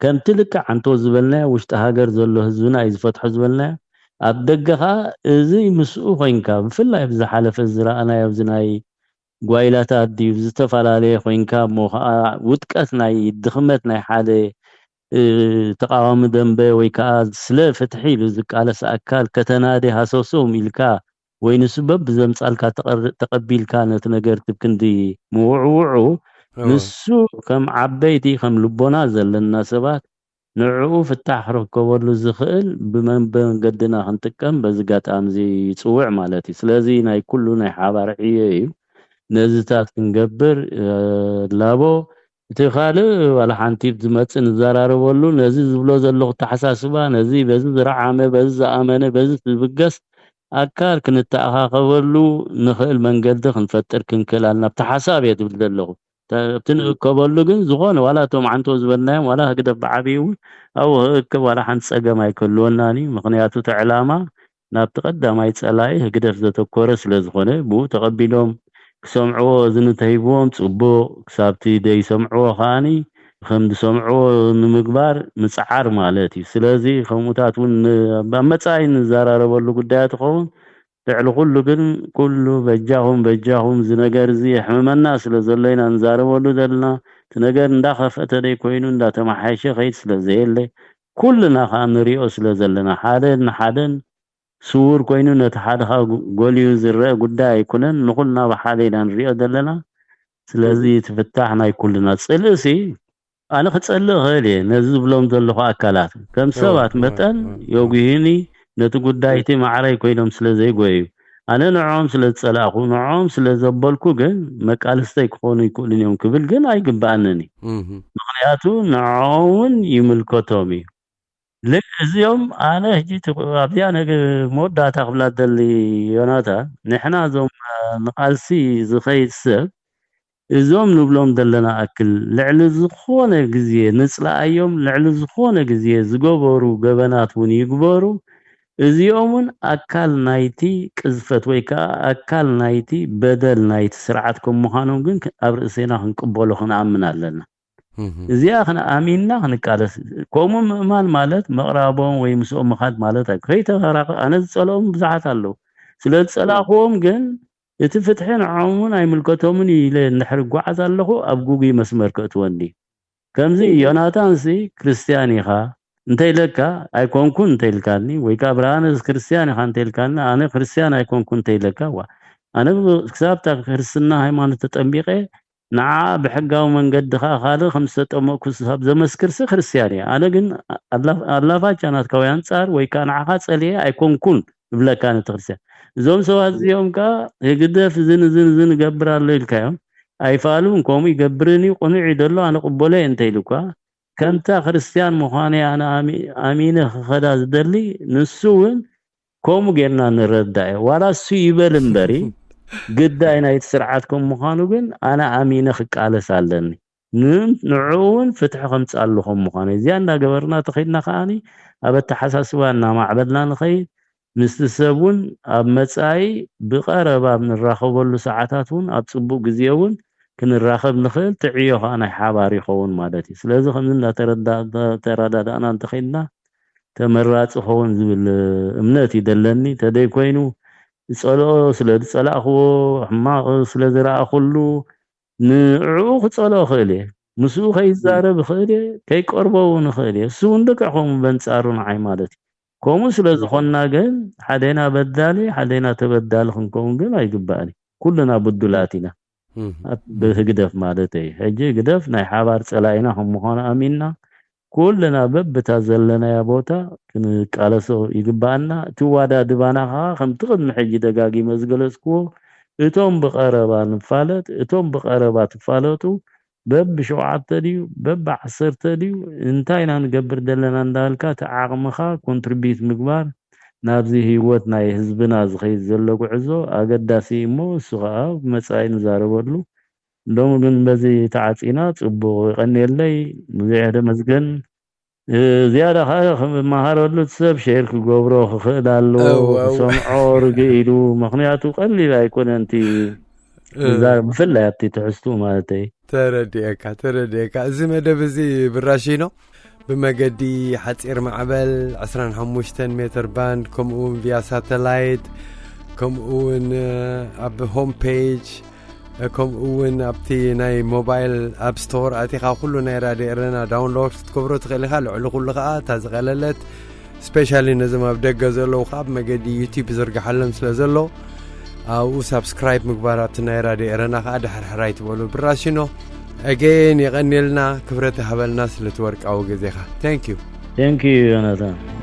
ከምቲ ልክዕ ኣንቶ ዝበልናዮ ውሽጢ ሃገር ዘሎ ህዝብና እዩ ዝፈትሖ ዝበልናዮ ኣብ ደገ ከዓ እዚ ምስኡ ኮይንካ ብፍላይ ብዝሓለፈ ዝረኣናዮ ኣብዚ ናይ ጓይላታት ድዩ ዝተፈላለየ ኮይንካ እሞ ከዓ ውድቀት ናይ ድኽመት ናይ ሓደ ተቃዋሚ ደንበ ወይ ከዓ ስለ ፍትሒ ኢሉ ዝቃለስ ኣካል ከተናዲ ሃሰሶም ኢልካ ወይ ንሱ በብዘምፃልካ ተቐቢልካ ነቲ ነገር ትብክንዲ ምውዕውዑ ንሱ ከም ዓበይቲ ከም ልቦና ዘለና ሰባት ንዕኡ ፍታሕ ክርከበሉ ዝኽእል ብመንገድና ክንጥቀም በዚ ኣጋጣሚ እዚ ይፅውዕ ማለት እዩ። ስለዚ ናይ ኩሉ ናይ ሓባር ዕዮ እዩ። ነዚታት ክንገብር ላቦ እቲ ካልእ ዋላ ሓንቲ ዝመፅእ ንዘራረበሉ ነዚ ዝብሎ ዘለኹ ተሓሳስባ ነዚ በዚ ዝረዓመ በዚ ዝኣመነ በዚ ዝብገስ ኣካል ክንተኣኻኸበሉ ንኽእል መንገዲ ክንፈጥር ክንክእል ኣለና። ኣብቲ ሓሳብ እየ ዝብል ዘለኹ። ኣብቲ ንእከበሉ ግን ዝኾነ ዋላ እቶም ዓንቶ ዝበልናዮም ዋላ ህግደፍ ብዓብዩ እውን ኣብኡ ክእከብ ዋላ ሓንቲ ፀገም ኣይክህልወናን እዩ። ምኽንያቱ እቲ ዕላማ ናብቲ ቀዳማይ ጸላኢ ህግደፍ ዘተኮረ ስለ ዝኾነ ብኡ ተቐቢሎም ክሰምዕዎ እዝኒ ተሂብዎም ጽቡቕ፣ ክሳብቲ ደይሰምዕዎ ከኣኒ ከም ዝሰምዕዎ ንምግባር ምጽዓር ማለት እዩ። ስለዚ ከምኡታት እውን ኣብ መጻኢ ንዘራረበሉ ጉዳያት ይኸውን። ልዕሊ ኩሉ ግን ኩሉ በጃኹም በጃኹም እዚ ነገር እዚ የሕምመና ስለ ዘሎ ኢና ንዛረበሉ ዘለና። እቲ ነገር እንዳኸፍአ ተደይ ኮይኑ እንዳተመሓየሸ ከይድ ስለ ዘየለ ኩልና ከዓ ንሪኦ ስለ ዘለና ሓደ ንሓደን ስውር ኮይኑ ነቲ ሓደ ካብ ጎሊሁ ዝረአ ጉዳይ ኣይኮነን። ንኹልና ብሓደ ኢና ንሪኦ ዘለና። ስለዚ እቲ ፍታሕ ናይ ኩልና። ጽልእሲ ኣነ ክጸልእ እኽእል እየ ነዚ ዝብሎም ዘለኹ ኣካላት። ከም ሰባት መጠን የጉህዩኒ፣ ነቲ ጉዳይ እቲ ማዕረይ ኮይኖም ስለ ዘይጎየዩ። ኣነ ንዕኦም ስለ ዝጸላእኹ፣ ንዕኦም ስለ ዘበልኩ ግን መቃልስተይ ክኾኑ ኣይክእሉን እዮም ክብል ግን ኣይግብኣንን እዩ። ምኽንያቱ ንዕኦም እውን ይምልከቶም እዩ። ልክ እዚኦም ኣነ ሕጂ ኣብዚኣ መወዳእታ ክብላ ደሊ ዮናታ ንሕና እዞም ንቃልሲ ዝኸይድ ሰብ እዞም ንብሎም ዘለና ኣክል ልዕሊ ዝኾነ ግዜ ንፅላኣዮም ልዕሊ ዝኾነ ግዜ ዝገበሩ ገበናት እውን ይግበሩ እዚኦም እውን ኣካል ናይቲ ቅዝፈት ወይ ከዓ ኣካል ናይቲ በደል ናይቲ ስርዓት ከም ምዃኖም ግን ኣብ ርእሴና ክንቅበሎ ክንኣምን ኣለና። እዚኣ ኣሚንና ክንቃለስ። ከምኡ ምእማን ማለት ምቕራቦም ወይ ምስኦም ምኻድ ማለት ኣይ ከይተራኸ ኣነ ዝጸልኦም ብዙሓት ኣለዉ። ስለ ዝጸላእክዎም ግን እቲ ፍትሒ ንዖምን ኣይምልከቶምን ኢለ እንድሕር እጓዓዝ ኣለኹ ኣብ ጉጉይ መስመር ከእትወኒ። ከምዚ ዮናታንሲ ክርስትያን ኢኻ እንተኢለካ ኣይኮንኩን እንተኢልካኒ ወይ ከዓ ብርሃነ ክርስትያን ኢኻ እንተኢልካኒ ኣነ ክርስትያን ኣይኮንኩን እንተኢለካ ዋ ኣነ ክሳብታ ክርስትና ሃይማኖት ተጠንቢቐ ንዓ ብሕጋዊ መንገዲ ከዓ ካልእ ከም ዝተጠመቅኩ ስሳብ ዘመስክርሲ ክርስትያን እየ ኣነ ግን ኣላፋቻ ናትካዊ ኣንጻር ወይ ከዓ ንዓኻ ጸልየ ኣይኮንኩን እብለካ ነቲ ክርስትያን እዞም ሰባት እዚኦም ከዓ ህግደፍ ዝን ዝን ዝን እገብር ኣሎ ኢልካዮም ኣይፋሉን ከምኡ ይገብርን እዩ ቅኑዕ እዩ ዘሎ ኣነ ቅበሎ እየ እንተኢሉ እኳ ከምታ ክርስትያን ምዃነይ ኣነ ኣሚነ ክኸዳ ዝደሊ ንሱ እውን ከምኡ ጌርና ንረዳእ እየ ዋላ እሱ ይበል እምበሪ ግዳይ ናይቲ ስርዓት ከም ምዃኑ ግን ኣነ ኣሚነ ክቃለስ ኣለኒ ንዕኡ እውን ፍትሒ ከምፅኣሉ ከም ምዃኑ እዚኣ እንዳገበርና ተኸድና ከዓኒ ኣብ ኣተሓሳስባ እናማዕበልና ንኸይድ ምስቲ ሰብ እውን ኣብ መፃኢ ብቐረባ ኣብ ንራኸበሉ ሰዓታት እውን ኣብ ፅቡቅ ግዜ እውን ክንራኸብ ንኽእል ትዕዮ ከዓ ናይ ሓባር ይኸውን ማለት እዩ ስለዚ ከምዚ እንዳተረዳዳእና እንተኸድና ተመራፂ ኸውን ዝብል እምነት እዩ ደለኒ ተደይ ኮይኑ ዝፀልኦ ስለ ዝፀላእክዎ ሕማቕ ስለ ዝረኣኹሉ ንዕኡ ክፀልኦ ክእል እየ ምስኡ ከይዛረብ ይኽእል እየ ከይቀርቦ እውን ይኽእል እየ እሱ እውን ልክዕ ከምኡ በንፃሩ ንዓይ ማለት እዩ ከምኡ ስለ ዝኾንና ግን ሓደና በዳሊ ሓደና ተበዳሊ ክንከውን ግን ኣይግባእን እዩ ኩልና ብዱላት ኢና ብህግደፍ ማለት እዩ ሕጂ ህግደፍ ናይ ሓባር ፀላኢና ከም ምዃኑ ኣሚንና ኩልና በብታ ዘለናያ ቦታ ክንቃለሶ ይግባኣና። እቲ ዋዳድባና ከዓ ከምቲ ቅድሚ ሕጂ ደጋጊመ ዝገለፅክዎ እቶም ብቐረባ ንፋለጥ፣ እቶም ብቐረባ ትፋለጡ፣ በብሸውዓተ ድዩ በብዓሰርተ ድዩ እንታይ ኢና ንገብር ዘለና እንዳበልካ እቲ ዓቕምኻ ኮንትሪቢዩት ምግባር ናብዚ ህይወት ናይ ህዝብና ዝኸይድ ዘሎ ጉዕዞ ኣገዳሲ እዩ እሞ እሱ ከዓ ብመፃኢ ንዛረበሉ። ሎሚ ግን በዚ ተዓፂና ፅቡቕ ይቐንየለይ ብዙሕ ተመስገን ዝያዳ ከዓ ክመሃረሉ እቲ ሰብ ሼር ክገብሮ ክኽእል ኣለዎ ክሰምዖ ርግእ ኢሉ ምክንያቱ ቀሊል ኣይኮነን እቲ ብፍላይ ኣብቲ ትሕዝቱ ማለተይ ተረዲኤካ ተረዲኤካ እዚ መደብ እዚ ብራሺኖ ብመገዲ ሓፂር ማዕበል ዕስራን ሓሙሽተን ሜትር ባንድ ከምኡ እውን ቪያ ሳተላይት ከምኡ እውን ኣብ ሆም ፔጅ ከምኡ እውን ኣብቲ ናይ ሞባይል ኣብ ስቶር ኣቲኻ ኩሉ ናይ ራድዮ ኤረና ዳውንሎድ ክትገብሮ ትኽእል ኢኻ ልዕሊ ኩሉ ከዓ እታ ዝቐለለት ስፔሻሊ ነዞም ኣብ ደገ ዘለዉ ከዓ ብመገዲ ዩቲብ ይዝርግሓሎም ስለ ዘሎ ኣብኡ ሳብስክራይብ ምግባር ኣብቲ ናይ ራድዮ ኤረና ከዓ ድሕርሕር ኣይትበሉ ብራሽኖ ኣገን የቐንየልና ክብረት ሃበልና ስለቲ ወርቃዊ ግዜኻ thank you thank you ዮናታን